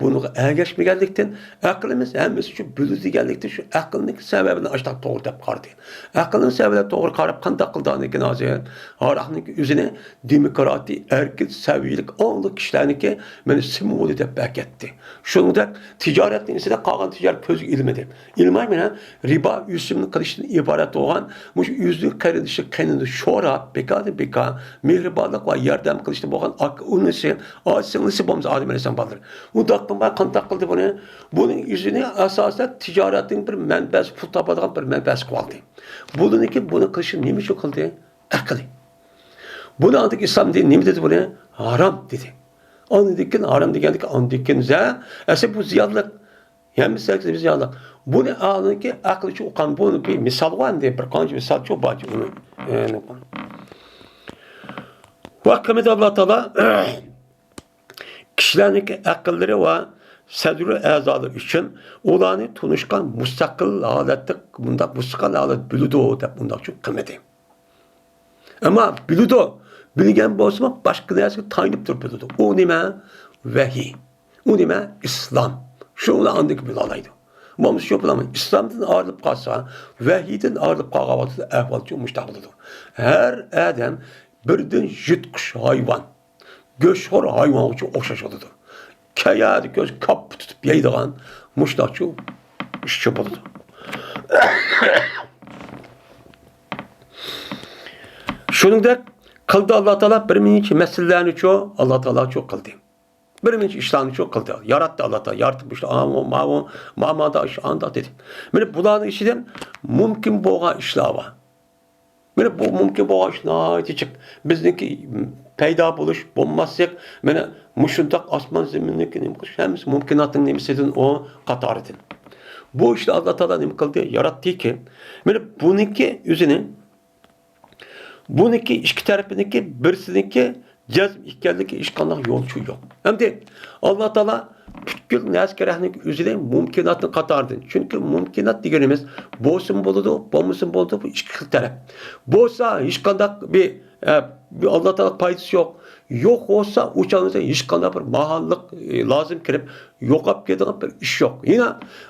بۇنىڭغا ئەگەشمىگەنلىكتىن، ئەقلىمىز ھەممىسى شۇ بىلىدۇ دېگەنلىكتىن، شۇ ئەقىلنىڭ سەۋەبىنى ئاشتاق توغرا دەپ قارىدى. ئەقىلنىڭ سەۋەبىنى توغرا قاراپ قانداق قىلدى ئاندىن كېيىن ھازىر؟ ھاراقنىڭكى ئۆزىنى دېموكراتىي، ئەركىن، سەۋىيىلىك، ئاڭلىق كىشىلەرنىڭكى مانا سىمۋولى دەپ بەركەتتى. شۇنىڭدەك تىجارەتنىڭ ئىچىدە قالغان تىجارەت كۆزگە ئىلمىدى. ئىلماي مانا رىبا ئۆسۈمنى قىلىشتىن ئىبارەت بولغان، مۇشۇ ئۆزىنىڭ قېرىندىشى قېنىنى شوراپ، بىكاردىن بىكار مېھرىبانلىق ۋە ياردەم قىلىشتا بولغان ئاكا ئۇنىسى، ئاچا سىڭلىسى بولمىسا ئادەم ئەلەيھىسسالام بالىلىرى. ئۇنداق قىلماي قانداق قىلدى بۇنى؟ بۇنىڭ ئۆزىنى ئاساسەن تىجارەتنىڭ بىر مەنبەسى، پۇل تاپىدىغان بىر مەنبەسى قىلىۋالدى. بۇنىڭكى بۇنى قىلىشى نېمە ئۈچۈن قىلدى؟ ئەقلى. بۇنى ئاندىن ئىسلام دىنى نېمە دېدى بۇنى؟ ھارام دېدى. ئاندىن كېيىن ھارام دېگەندىكىن ئاندىن كېيىن زە-، ئەسلى بۇ زىيانلىق. ھەممىسى ئەكسىچە بىز يالاق. بۇنى ئالىمكى ئەقلىچە ئۇققان، بۇنى بىر مىسالغا ئەمدى بىر قانچە مىسالچۇ بار ئۇنى. ئە، ۋە قىممىتى ئاللا تائالا كىشىلەرنىڭكى ئەقىللىرى ۋە سەدرى ئەزالىرى ئۈچۈن ئۇلارنى تونۇشقا مۇستەقىل ھالەتتە، مۇنداق مۇستەقىل ھالەتتە بىلىدۇ دەپ مۇنداقچۇ قىممىتى. ئەمما بىلىدۇ، بىلگەن بولسىمۇ باشقا نەرسىگە تايىنىپ تۇرۇپ بىلىدۇ. ئۇ نېمە؟ ۋەھىي. ئۇ نېمە؟ ئىسلام. شۇنى ئاندىن كېيىن بىلالايدۇ. بولمىسا شۇ بىلەن ئىسلامدىن ئايرىلىپ قالسا، ۋەھىيدىن ئايرىلىپ قالغان ۋاقتىدا ئەھۋال شۇ مۇشۇنداق بولىدۇ. ھەر ئادەم بىردىن يىرتقۇچ ھايۋان، گۆشخور ھايۋانغىچۇ ئوخشاش بولىدۇ. كەيەردە كۆز كاپپا تۇتۇپ يەيدىغان مۇشۇنداقچۇ ئىشچۇ بولىدۇ. شۇنىڭدەك قىلدى ئاللا تائالا بىر نەچچە مەسىلىلەرنىچۇ ئاللا تائالاچۇ قىلدى. بىر نەچچە ئىشلارنى شۇ قىلدى. ياراتتى ئاللا تائالا. يارىتىپ مۇشۇ ئاۋۇ، ماۋۇ، ماما دا ئىش ئاندا دېدى. مانا بۇلارنىڭ ئىچىدىن مۇمكىن بولغان ئىشلار بار. مانا بۇ مۇمكىن بولغان ئىش ناھايىتى جىق. بىزنىڭكى پەيدا بولۇش، بولماسلىق، مانا مۇشۇنداق ئاسمان زېمىننىڭكى نېمە قىلىش، ھەممىسى مۇمكىناتنىڭ نېمىسىدىن، ئۇ قاتارىدىن. بۇ ئىشنى ئاللا تائالا نېمە قىلدى؟ ياراتتىكى. مانا بۇنىڭكى ئۆزىنى، بۇنىڭكى ئىككى تەرىپىنىڭكى بىرسىنىڭكى جەزم ئىكەنلىكى ھېچقانداق يول يوچۇن يوق. ئەمدى ئاللا تائالا پۈتكۈل نەرسە كېرەكنىڭ ئۆزىنى مۇمكىناتنىڭ قاتارىدىن. چۈنكى مۇمكىنات دېگىنىمىز بولسىمۇ بولىدۇ، بولمىسىمۇ بولىدۇ، بۇ ئىككى خىل تەرەپ. بولسا ھېچقانداق بىر، ئە، بىر ئاللا تائالا پايدىسى يوق. يوق بولسا ئۇ چاغدا ھېچقانداق بىر ماھاللىق، ئە، لازىم كىرىپ يوقاپ كېتىدىغان بىر ئىش يوق. يەنە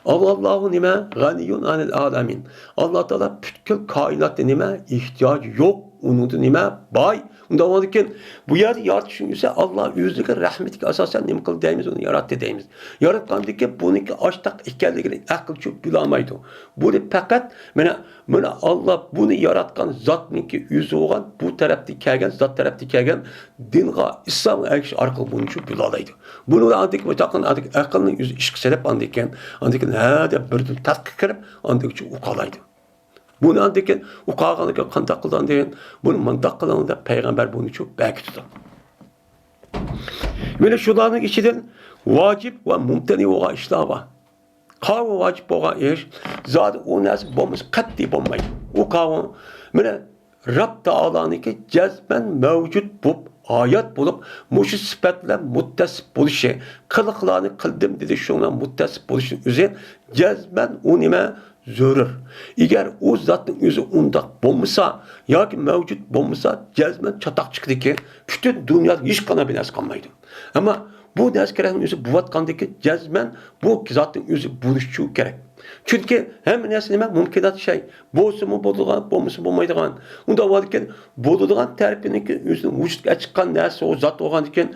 ئاللاھۇ نېمە؟ غەنىييۇن ئانىل ئالەمىن. ئاللا تائالا پۈتكۈل كائىناتتا نېمە؟ ئېھتىياجى يوق. ئۇنىڭدا نېمە؟ باي. ئۇنداق بولغاندىكىن، بۇ يەردە يارىتىش ئۈچۈن ئاللا ئۆزىگە رەھمىتىگە ئاساسەن نېمە قىلدى دەيمىز؟ ئۇنى ياراتتى دەيمىز. ياراتقاندىكىن بۇنىڭكى ئاشتاق ئىكەنلىكىنى ئەقىل چۈشۈپ بىلالمايدۇ. بۇنى پەقەت مانا، مانا ئاللا بۇنى ياراتقان زاتنىڭكى ئۆزى بولغان، بۇ تەرەپتىن كەلگەن، زات تەرەپتىن كەلگەن دىنغا، ئىسلامغا ئەگىشىپ ئارقىلىق بۇنى چۈشۈپ بىلالايدۇ. بۇنى ئاندىن كېيىن ئاقىلنىڭ ئۆزى ئىشقا سېلىپ، ئاندىن كېيىن، ئاندىن كېيىن ھە دەپ بىردىن تەتقىق قىلىپ، ئاندىن كېيىن ئۇقالايدۇ. بۇنى ئاندىن كېيىن ئۇقالغاندىن كېيىن قانداق قىلىدۇ ئاندىن كېيىن؟ بۇنى مۇنداق قىلىڭ دەپ پەيغەمبەر بۇنى چۈشۈپ بەرگۈتىدۇ. مانا شۇلارنىڭ ئىچىدىن ۋاجىپ ۋە مۇمتەنى بولغان ئىشلار بار. قاۋۇ ۋاجىپ بولغان ئىش، زادى ئۇ نەرسە بولمىسا قەتئىي بولمايدۇ. ئۇ قاۋۇ، مانا، رەب تائالانىڭكى جەزمەن مەۋجۇت بولۇپ، ھايات بولۇپ، مۇشۇ سۈپەت بىلەن مۇتتەسىپ بولۇشى، قىلىقلارنى قىلدىم دېدى، شۇنىڭ بىلەن مۇتتەسىپ بولۇشىنىڭ ئۆزى جەزمەن ئۇ نېمە؟ زۆرۈر. ئەگەر ئۇ زاتنىڭ ئۆزى ئۇنداق بولمىسا ياكى مەۋجۇت بولمىسا، جەزمەن چاتاق چىقىدىكى، پۈتۈن دۇنيادا ھېچقانداق بىر نەرسە قالمايدۇ. ئەمما بۇ نەرسە كېرەكنىڭ ئۆزى بولۇۋاتقاندىكىن، جەزمەن بۇ زاتنىڭ ئۆزى بولۇشى كېرەك. چۈنكى ھەممە نەرسە نېمە؟ مۇمكىنات شەي. بولسىمۇ بولىدىغان، بولمىسا بولمايدىغان. ئۇنداق بولغاندىكىن، بولىدىغان تەرىپىنىڭكى ئۆزىنىڭ ۋۇجۇدقا چىققان نەرسە، ئۇ زات بولغاندىكىن،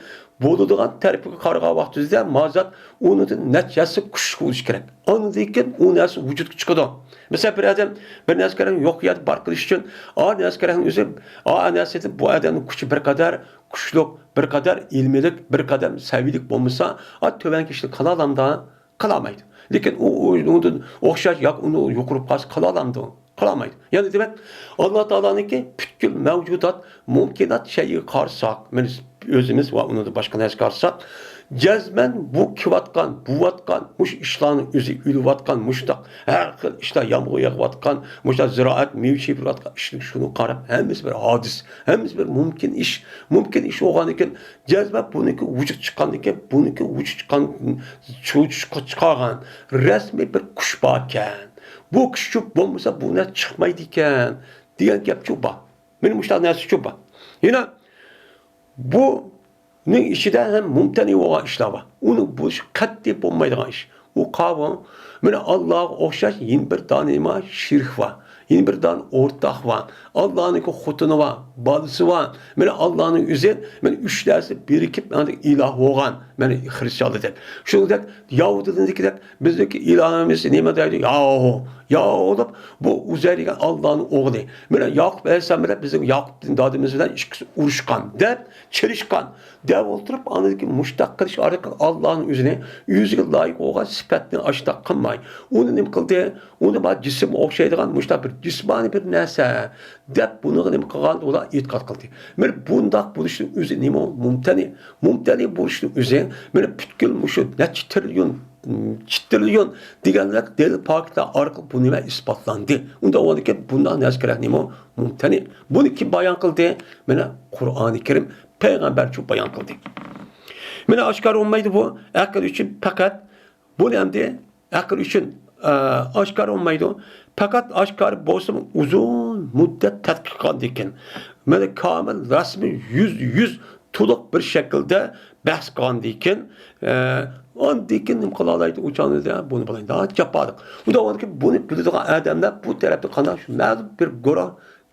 بولىدىغان تەرىپىگە قارىغان ۋاقتىمىزدا ما زات ئۇنىڭدىن نەچچە ھەسسە كۈچلۈك بولۇشى كېرەك. ئاندىن كېيىن ئۇ نەرسە ۋۇجۇدقا چىقىدۇ. مەسىلەن، بىر ئادەم بىر نەرسە كېرەك يوق يەردە بار قىلىش ئۈچۈن، ئا نەرسە كېرەكنىڭ ئۆزى، ئا نەرسىدىن بۇ ئادەمنىڭ كۈچى بىر قەدەر كۈچلۈك، بىر قەدەر ئىلمىيلىك، بىر قەدەر سەۋىيىلىك بولمىسا، ئا تۆۋەنكى ئىشنى قىلالامدا؟ قىلالمايدۇ. لېكىن ئۇ، ئۇ ئۇنىڭدىن ئوخشاش ياكى ئۇنى يۇقىرى قىلىپ قالسا قىلالامدۇ؟ قىلالمايدۇ. يەنى دېمەك، ئاللا تائالانىڭكى پۈتكۈل مەۋجۇدات، مۇمكىنات شەيئىگە قارىساق، مانا ئۆزىمىز ۋە ئۇنىڭدىن باشقا نەرسىگە قارىساق، جەزمەن بۇ كېلىۋاتقان، بولۇۋاتقان، مۇشۇ ئىشلارنىڭ ئۆزى، ئۆلۈۋاتقان، مۇشۇنداق ھەر خىل ئىشلار، يامغۇر يېغىۋاتقان، مۇشۇنداق زىرائەت، مېۋە چېپىۋاتقان ئىشنى، شۇنى قاراپ، ھەممىسى بىر ھادىس، ھەممىسى بىر مۇمكىن ئىش. مۇمكىن ئىش بولغاندىكىن، جەزمەن بۇنىڭكى ۋۇجۇدقا چىققاندىكىن، بۇنىڭكى ۋۇجۇدقا چىققان، ۋۇجۇدقا چىقارغان رەسمىي بىر كۈچ باركەن. بۇ كۈچ بولمىسا، بۇ نەرسە چىقمايدىكەن، دېگەن گەپچۇ بار. مانا مۇشۇنداق نەرسىچۇ بار. يەنە بۇنىڭ ئىچىدە ھەم مۇمتەنى بولغان ئىشلار بار. ئۇنى بۇزۇش قەتئىي بولمايدىغان ئىش. ئۇ قاۋۇ، مانا ئاللاغا ئوخشاش يەنە بىر دانە نېمە؟ شېرىك بار. يەنە بىر دانە ئورتاق بار. ئاللانىڭكى خوتۇنى بار، بالىسى بار. مانا ئاللانىڭ ئۆزى، مانا ئۈچ نەرسە بىرىكىپ، مانا ئىلاھ بولغان. مانا خرىستىيانلاردەك. شۇنىڭدەك يەھۇدىيلاردىكىدەك بىزنىڭكى ئىلاھىمىز نېمە دەيدۇ؟ ياھۇ، ياھۇ دەپ، بۇ ئۇزەير دېگەن ئاللانىڭ ئوغلى. مانا ياقۇپ ئەلەيھىسسالام بىلەن بىزنىڭ ياقۇپ دادىمىز بىلەن ئىككىسى ئۇرۇشقان دەپ، چېلىشقان دەپ ئولتۇرۇپ، ئاندىن كېيىن مۇشتاق قىلىش ئارقىلىق ئاللانىڭ ئۆزىنى، ئۆزىگە لايىق بولغان سۈپەتنى ئاشتاق قىلماي، ئۇنى نېمە قىلدى؟ ئۇنى بار جىسىمغا ئوخشايدىغان مۇشتاق بىر جىسمانىي بىر نەرسە دەپ، بۇنىڭغا نېمە قىلغان؟ ئۇلار ئېتىقاد قىلدى. مانا بۇنداق بولۇشنىڭ ئۆزى نېمە؟ مۇمتەنى. مۇمتەنى بولۇشنىڭ ئۆزى، مانا پۈتكۈل مۇشۇ نەچچە تىرىليون، چىتىرىليون دېگەندەك دەلىل پاكىتلار ئارقىلىق بۇ نېمە ئىسپاتلاندى. ئۇنداق بولغاندىكىن بۇنداق نەرسە كېرەك نېمە؟ مۇمتەنى. بۇنى كىم بايان قىلدى؟ مانا قۇرئانى كەرىم، پەيغەمبەرچۇ بايان قىلدى. مانا ئاشكارا بولمايدۇ بۇ ئەقىل ئۈچۈن پەقەت. بۇنى ئەمدى ئەقىل ئۈچۈن، ئە، ئاشكارا بولمايدۇ. پەقەت ئاشكارا بولسىمۇ ئۇزۇن مۇددەت تەتقىق قىلغاندىن كېيىن، مانا كامىل رەسمىي يۈزدە يۈز تولۇق بىر شەكىلدە بەھس قىلغاندىن كېيىن، ئە، ئاندىن كېيىن نېمە قىلالايدۇ؟ ئۇ چاغدا بۇنى بىلەيدۇ، جاپالىق. ئۇنداق بولغاندىكىن بۇنى بىلىدىغان ئادەملەر بۇ تەرەپتە قانداق شۇ مەلۇم بىر گۇرۇھ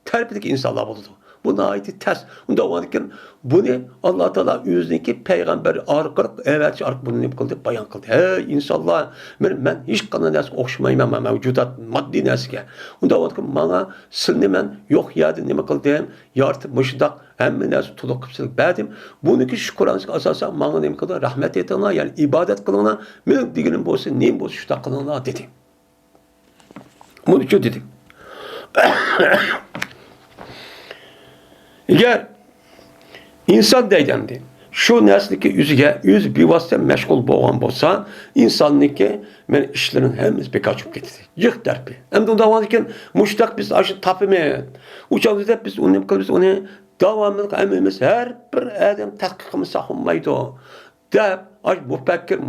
تەرىپىدىكى ئىنسانلار بولىدۇ. بۇ ناھايىتى تەس. ئۇنداق بولغاندىكىن، بۇنى ئاللا تائالا ئۆزىنىڭكى پەيغەمبەر ئارقىلىق، ئەۋەتىش ئارقىلىق بۇنى نېمە قىلدى؟ بايان قىلدى. ھەي ئىنسانلار، مەن، مەن ھېچقانداق نەرسىگە ئوخشىمايمەن، مەن مەۋجۇدات، ماددىي نەرسىگە. ئۇنداق بولغاندىكىن، ماڭا سىلنى مەن يوق يەردىن نېمە قىلدىم؟ يارىتىپ، مۇشۇنداق ھەممە نەرسە تولۇق قىلىپ سىلەرگە بەردىم. بۇنىڭكى شۈكرانىسىگە ئاساسەن ماڭا نېمە قىلدى؟ رەھمەت ئېيتىڭلار، يەنى ئىبادەت قىلىڭلار. مېنىڭ دېگىنىم بولسا، نېمە بولسا، شۇنداق قىلىڭلار، دېدى. بۇنى شۇ دېدى. ئەگەر ئىنسان دەيدۇ ئەمدى، شۇ نەرسىنىڭكى ئۆزىگە ئۆزى بىۋاسىتە مەشغۇل بولغان بولسا، ئىنساننىڭكى مەن ئىشلىرىنىڭ ھەممىسى بىكار چۈشۈپ كېتىدۇ. يىق تەرىپى. ئەمدى ئۇنداق بولغاندىكىن، مۇشۇنداق بىز ئاشۇ تاپىمىز، ئۇ چاغدا دەپ بىز ئۇنى نېمە قىلىمىز، ئۇنى داۋاملىق ھەممىمىز ھەر بىر ئادەم تەتقىق قىلمىسا بولمايدۇ. دەپ، ئاشۇ مۇپەككىر،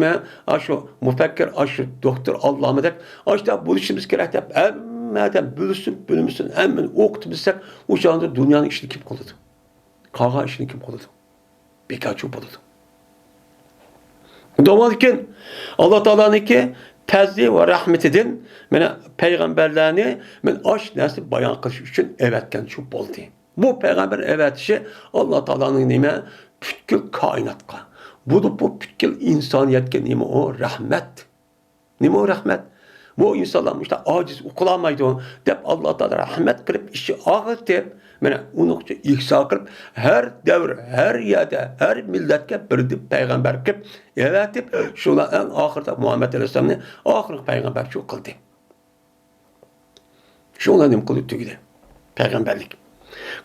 مە-، ئاشۇ مۇپەككىر، ئاشۇ دوكتور ئاللامىدەك، ئاشۇنداق بولۇشىمىز كېرەك دەپ، ھەممە ئادەم بىلسۇن، بىلمىسۇن، ھەممىنى ئوقۇتۇپ بىلسەك، ئۇ چاغدا دۇنيانىڭ ئىشىنى كىم قىلىدۇ؟ قالغان ئىشىنى كىم قىلىدۇ؟ بىكارچى بولىدۇ. داۋالىكىن، ئاللا تائالانىڭكى پەزلى ۋە رەھمىتىدىن مانا پەيغەمبەرلەرنى مانا ئاش نەرسىنى بايان قىلىش ئۈچۈن ئەۋەتكەن شۇ بولدى. بۇ پەيغەمبەر ئەۋەتىشى ئاللا تائالانىڭ نېمە؟ پۈتكۈل كائىناتقا. بولۇپمۇ پۈتكۈل ئىنسانىيەتكە نېمە ئۇ؟ رەھمەت. نېمە ئۇ رەھمەت؟ بۇ ئىنسانلار مۇشۇنداق ئاجىز، ئۇقۇلالمايدۇ دەپ، ئاللا تائالا رەھمەت قىلىپ، ئىچى ئاغرىتىپ، مانا ئۇنىڭ ئۈچۈن ئىھسان قىلىپ، ھەر دەۋر، ھەر يەردە، ھەر مىللەتكە بىردىن پەيغەمبەر قىلىپ ئەۋەتىپ، شۇلار ئەڭ ئاخىرىدا مۇھەممەد ئەلەيھىسسالامنى ئاخىرقى پەيغەمبەر شۇ قىلدى. شۇڭلار نېمە قىلدى؟ تۈگىدى پەيغەمبەرلىك.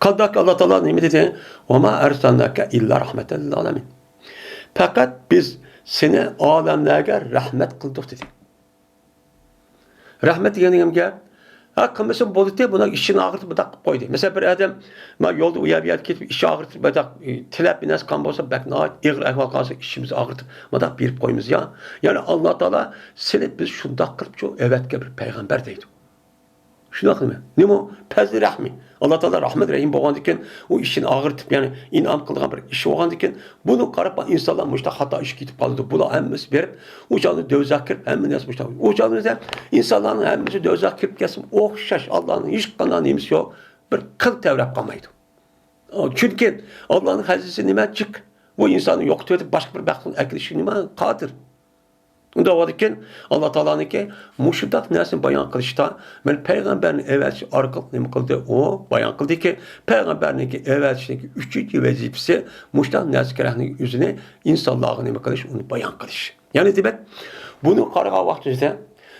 قانداق ئاللا تائالا نېمە دېدى؟ «ۋەما ئەرسەلناكە ئىللا رەھمەتەن لىل ئالەمىن.» پەقەت بىز سېنى ئالەملەرگە رەھمەت قىلدۇق دېدى. رەھمەت دېگەن نېمە گەپ؟ ھە، قىلمىسا بولىدۇ، بۇنىڭ ئىچىنى ئاغرىتىپ بۇنداق قىلىپ قويدى. مەسىلەن، بىر ئادەم مانا يولدا ئۇ يەر بۇ يەرگە كېتىپ، ئىچى ئاغرىتىپ، بۇنداق، ئى، تىلەپ بىر نەرسە قىلغان بولسا، بەك ناھايىتى ئېغىر ئەھۋال قالسا، ئىچىمىز ئاغرىتىپ، مۇنداق بېرىپ قويىمىز يا. يەنى ئاللا تائالا سېنى بىز شۇنداق قىلىپ شۇ ئەۋەتكەن بىر پەيغەمبەر دەيدۇ. شۇنداق نېمە؟ نېمە ئۇ؟ پەزلى رەھمى. ئاللا تائالا رەھمەت رەھىم بولغاندىكىن، ئۇ ئىشىنى ئاغرىتىپ، يەنى ئىنئام قىلغان بىر ئىش بولغاندىكىن، بۇنى قاراپ ئىنسانلار مۇشۇنداق خاتا ئىشقا كېتىپ قالىدۇ. بۇلار ھەممىسى بېرىپ، ئۇ چاغدا دوزاخقا كىرىپ، ھەممە نەرسە مۇشۇنداق. ئۇ چاغدا ئىنسانلارنىڭ ھەممىسى دوزاخقا كىرىپ كەتسىمۇ ئوخشاش، ئاللانىڭ ھېچقانداق نېمىسى يوق. بىر قىل تەۋرەپ قالمايدۇ. چۈنكى ئاللانىڭ خەزىنىسى نېمە؟ جىق. بۇ ئىنساننى يوقىتىۋېتىپ، باشقا بىر بەختنى ئەكېلىشكە نېمە؟ قادىر. ئۇنداق بولىدىكەن، ئاللا تائالانىڭكى مۇشۇنداق نەرسىنى بايان قىلىشتا، مانا پەيغەمبەرنى ئەۋەتىش ئارقىلىق نېمە قىلدى؟ ئۇ بايان قىلدىكى، پەيغەمبەرنىڭكى ئەۋەتىشنىڭكى ئۈچىنچى ۋەزىپىسى مۇشۇنداق نەرسە كېرەكنىڭ ئۆزىنى ئىنسانلارغا نېمە قىلىش؟ ئۇنى بايان قىلىش. يەنى دېمەك، بۇنى قارىغان ۋاقتىمىزدا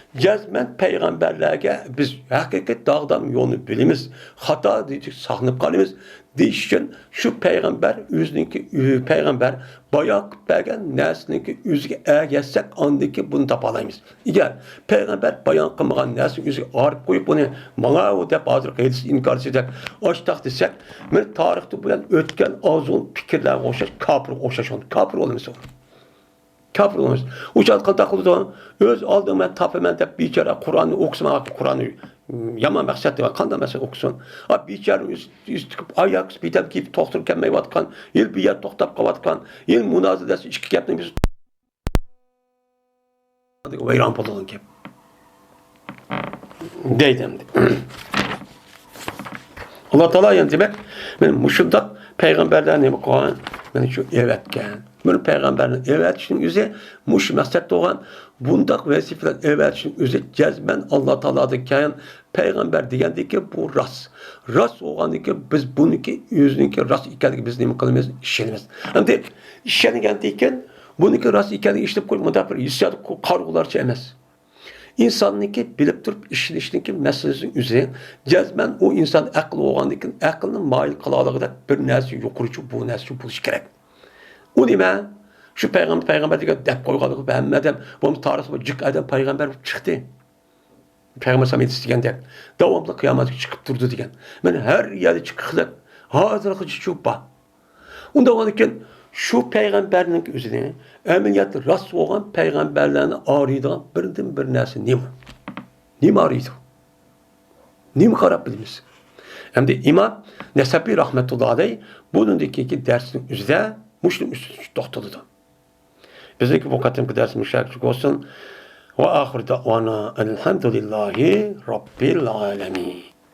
جەزمەن پەيغەمبەرلەرگە بىز ھەقىقىي داغدام يولنى بىلىمىز، خاتا دېيىشتىن ساقلىنىپ قالىمىز. دېيىش ئۈچۈن شۇ پەيغەمبەر ئۆزىنىڭكى، پەيغەمبەر بايان قىلىپ بەرگەن نەرسىنىڭكى ئۆزىگە ئەگەشسەك، ئاندىن كېيىن بۇنى تاپالايمىز. ئەگەر پەيغەمبەر بايان قىلمىغان نەرسىنى ئۆزىگە ئايرىپ قويۇپ، ئۇنى ماڭا ئۇ دەپ ھازىرقى ھەدىس ئىنكارچىدەك ئاشتاق دېسەك، مانا تارىختا بۇيان ئۆتكەن ئازغۇن پىكىرلەرگە ئوخشاش، كاپىرغا ئوخشاش، كاپىر بولىمىز ئۇ. كاپىر بولىمىز. ئۇ چاغدا قانداق قىلىدۇ؟ ئۆز ئالدىڭ مەن تاپىمەن دەپ بىچارە قۇرئاننى ئوقۇسا، مانا قۇرئاننى يامان مەقسەت دەپ قانداق مەقسەت ئوقۇسۇن؟ ئا، بىچارە ئۆز، ئۆز تىكىپ، ئاياغ بىدەم كىيىپ توختىرىپ كەلمەيۋاتقان، ھېلى بۇ يەر توختاپ قاۋاتقان، ھېلى مۇنازىرە دەسە ئىككى گەپنى بىز ۋەيران بولىدىغان گەپ. دەيدۇ ئەمدى. ئاللا تائالا يەنە دېمەك، مانا مۇشۇنداق پەيغەمبەرلەرنى نېمە قىلغان؟ مانا شۇ ئەۋەتكەن. بىر پەيغەمبەرنى ئەۋەتىشنىڭ ئۆزى مۇشۇ مەقسەتتە بولغان. بۇنداق ۋەزىپىلەر ئەۋەتىشنىڭ ئۆزى جەزمەن ئاللا تائالادىن كەلگەن پەيغەمبەر دېگەندىكى بۇ راست. راست بولغاندىكى بىز بۇنىڭكى ئۆزىنىڭكى راست ئىكەنلىكىگە بىز نېمە قىلىمىز؟ ئىشىنىمىز. ئەمدى ئىشەنگەندىن كېيىن بۇنىڭكى راست ئىكەنلىكىنى ئىشلەپ قويۇپ، مۇنداق بىر ھېسسىيات قارىغۇلارچە ئەمەس. ئىنساننىڭكى بىلىپ تۇرۇپ ئىشىنىشنىڭكى مەسىلىسىنىڭ ئۆزى، جەزمەن ئۇ ئىنسان ئەقلى بولغاندىكىن، ئەقلىنى مايىل قىلالىغۇدەك بىر نەرسە يۇقىرىچۇ، بۇ نەرسىچۇ بولۇشى كېرەك. ئۇ نېمە؟ شۇ پەيغەمبەر، پەيغەمبەر دېگەن دەپ قويغانلىقى ھەممە ئادەم، بولمىسا تارىختا بىر جىق ئادەم پەيغەمبەر بولۇپ چىقتى. پەيغەمبەر سەللەللاھۇ ئەلەيھى ۋەسەللەم دېگەندەك، داۋاملىق قىيامەتكە چىقىپ تۇرىدۇ دېگەن. مانا ھەر يەردە چىققۇدەك ھازىرغىچە چۇ بار. ئۇنداق بولغاندىكىن، شۇ پەيغەمبەرنىڭ ئۆزىنى، ئەمەلىيەتتە راست بولغان پەيغەمبەرلەرنى ئايرىيدىغان بىردىن بىر نەرسە نېمە؟ نېمە ئايرىيدۇ؟ نېمە قاراپ بىلىمىز؟ ئەمدى ئىمام نەسەپى رەھمەتۇللا ئەلەيھ بۇنىڭدىن كېيىنكى دەرسنىڭ ئۆزىدە مۇشۇنىڭ ئۈستىدە توختىلىدۇ. بىزنىڭكى بۇ قېتىمقى دەرسىمىز شۇ يەرگىچە بولسۇن. ۋە ئاخىر دەئۋانا ئەلھەمدۇلىللاھى رەببىل ئالەمىن.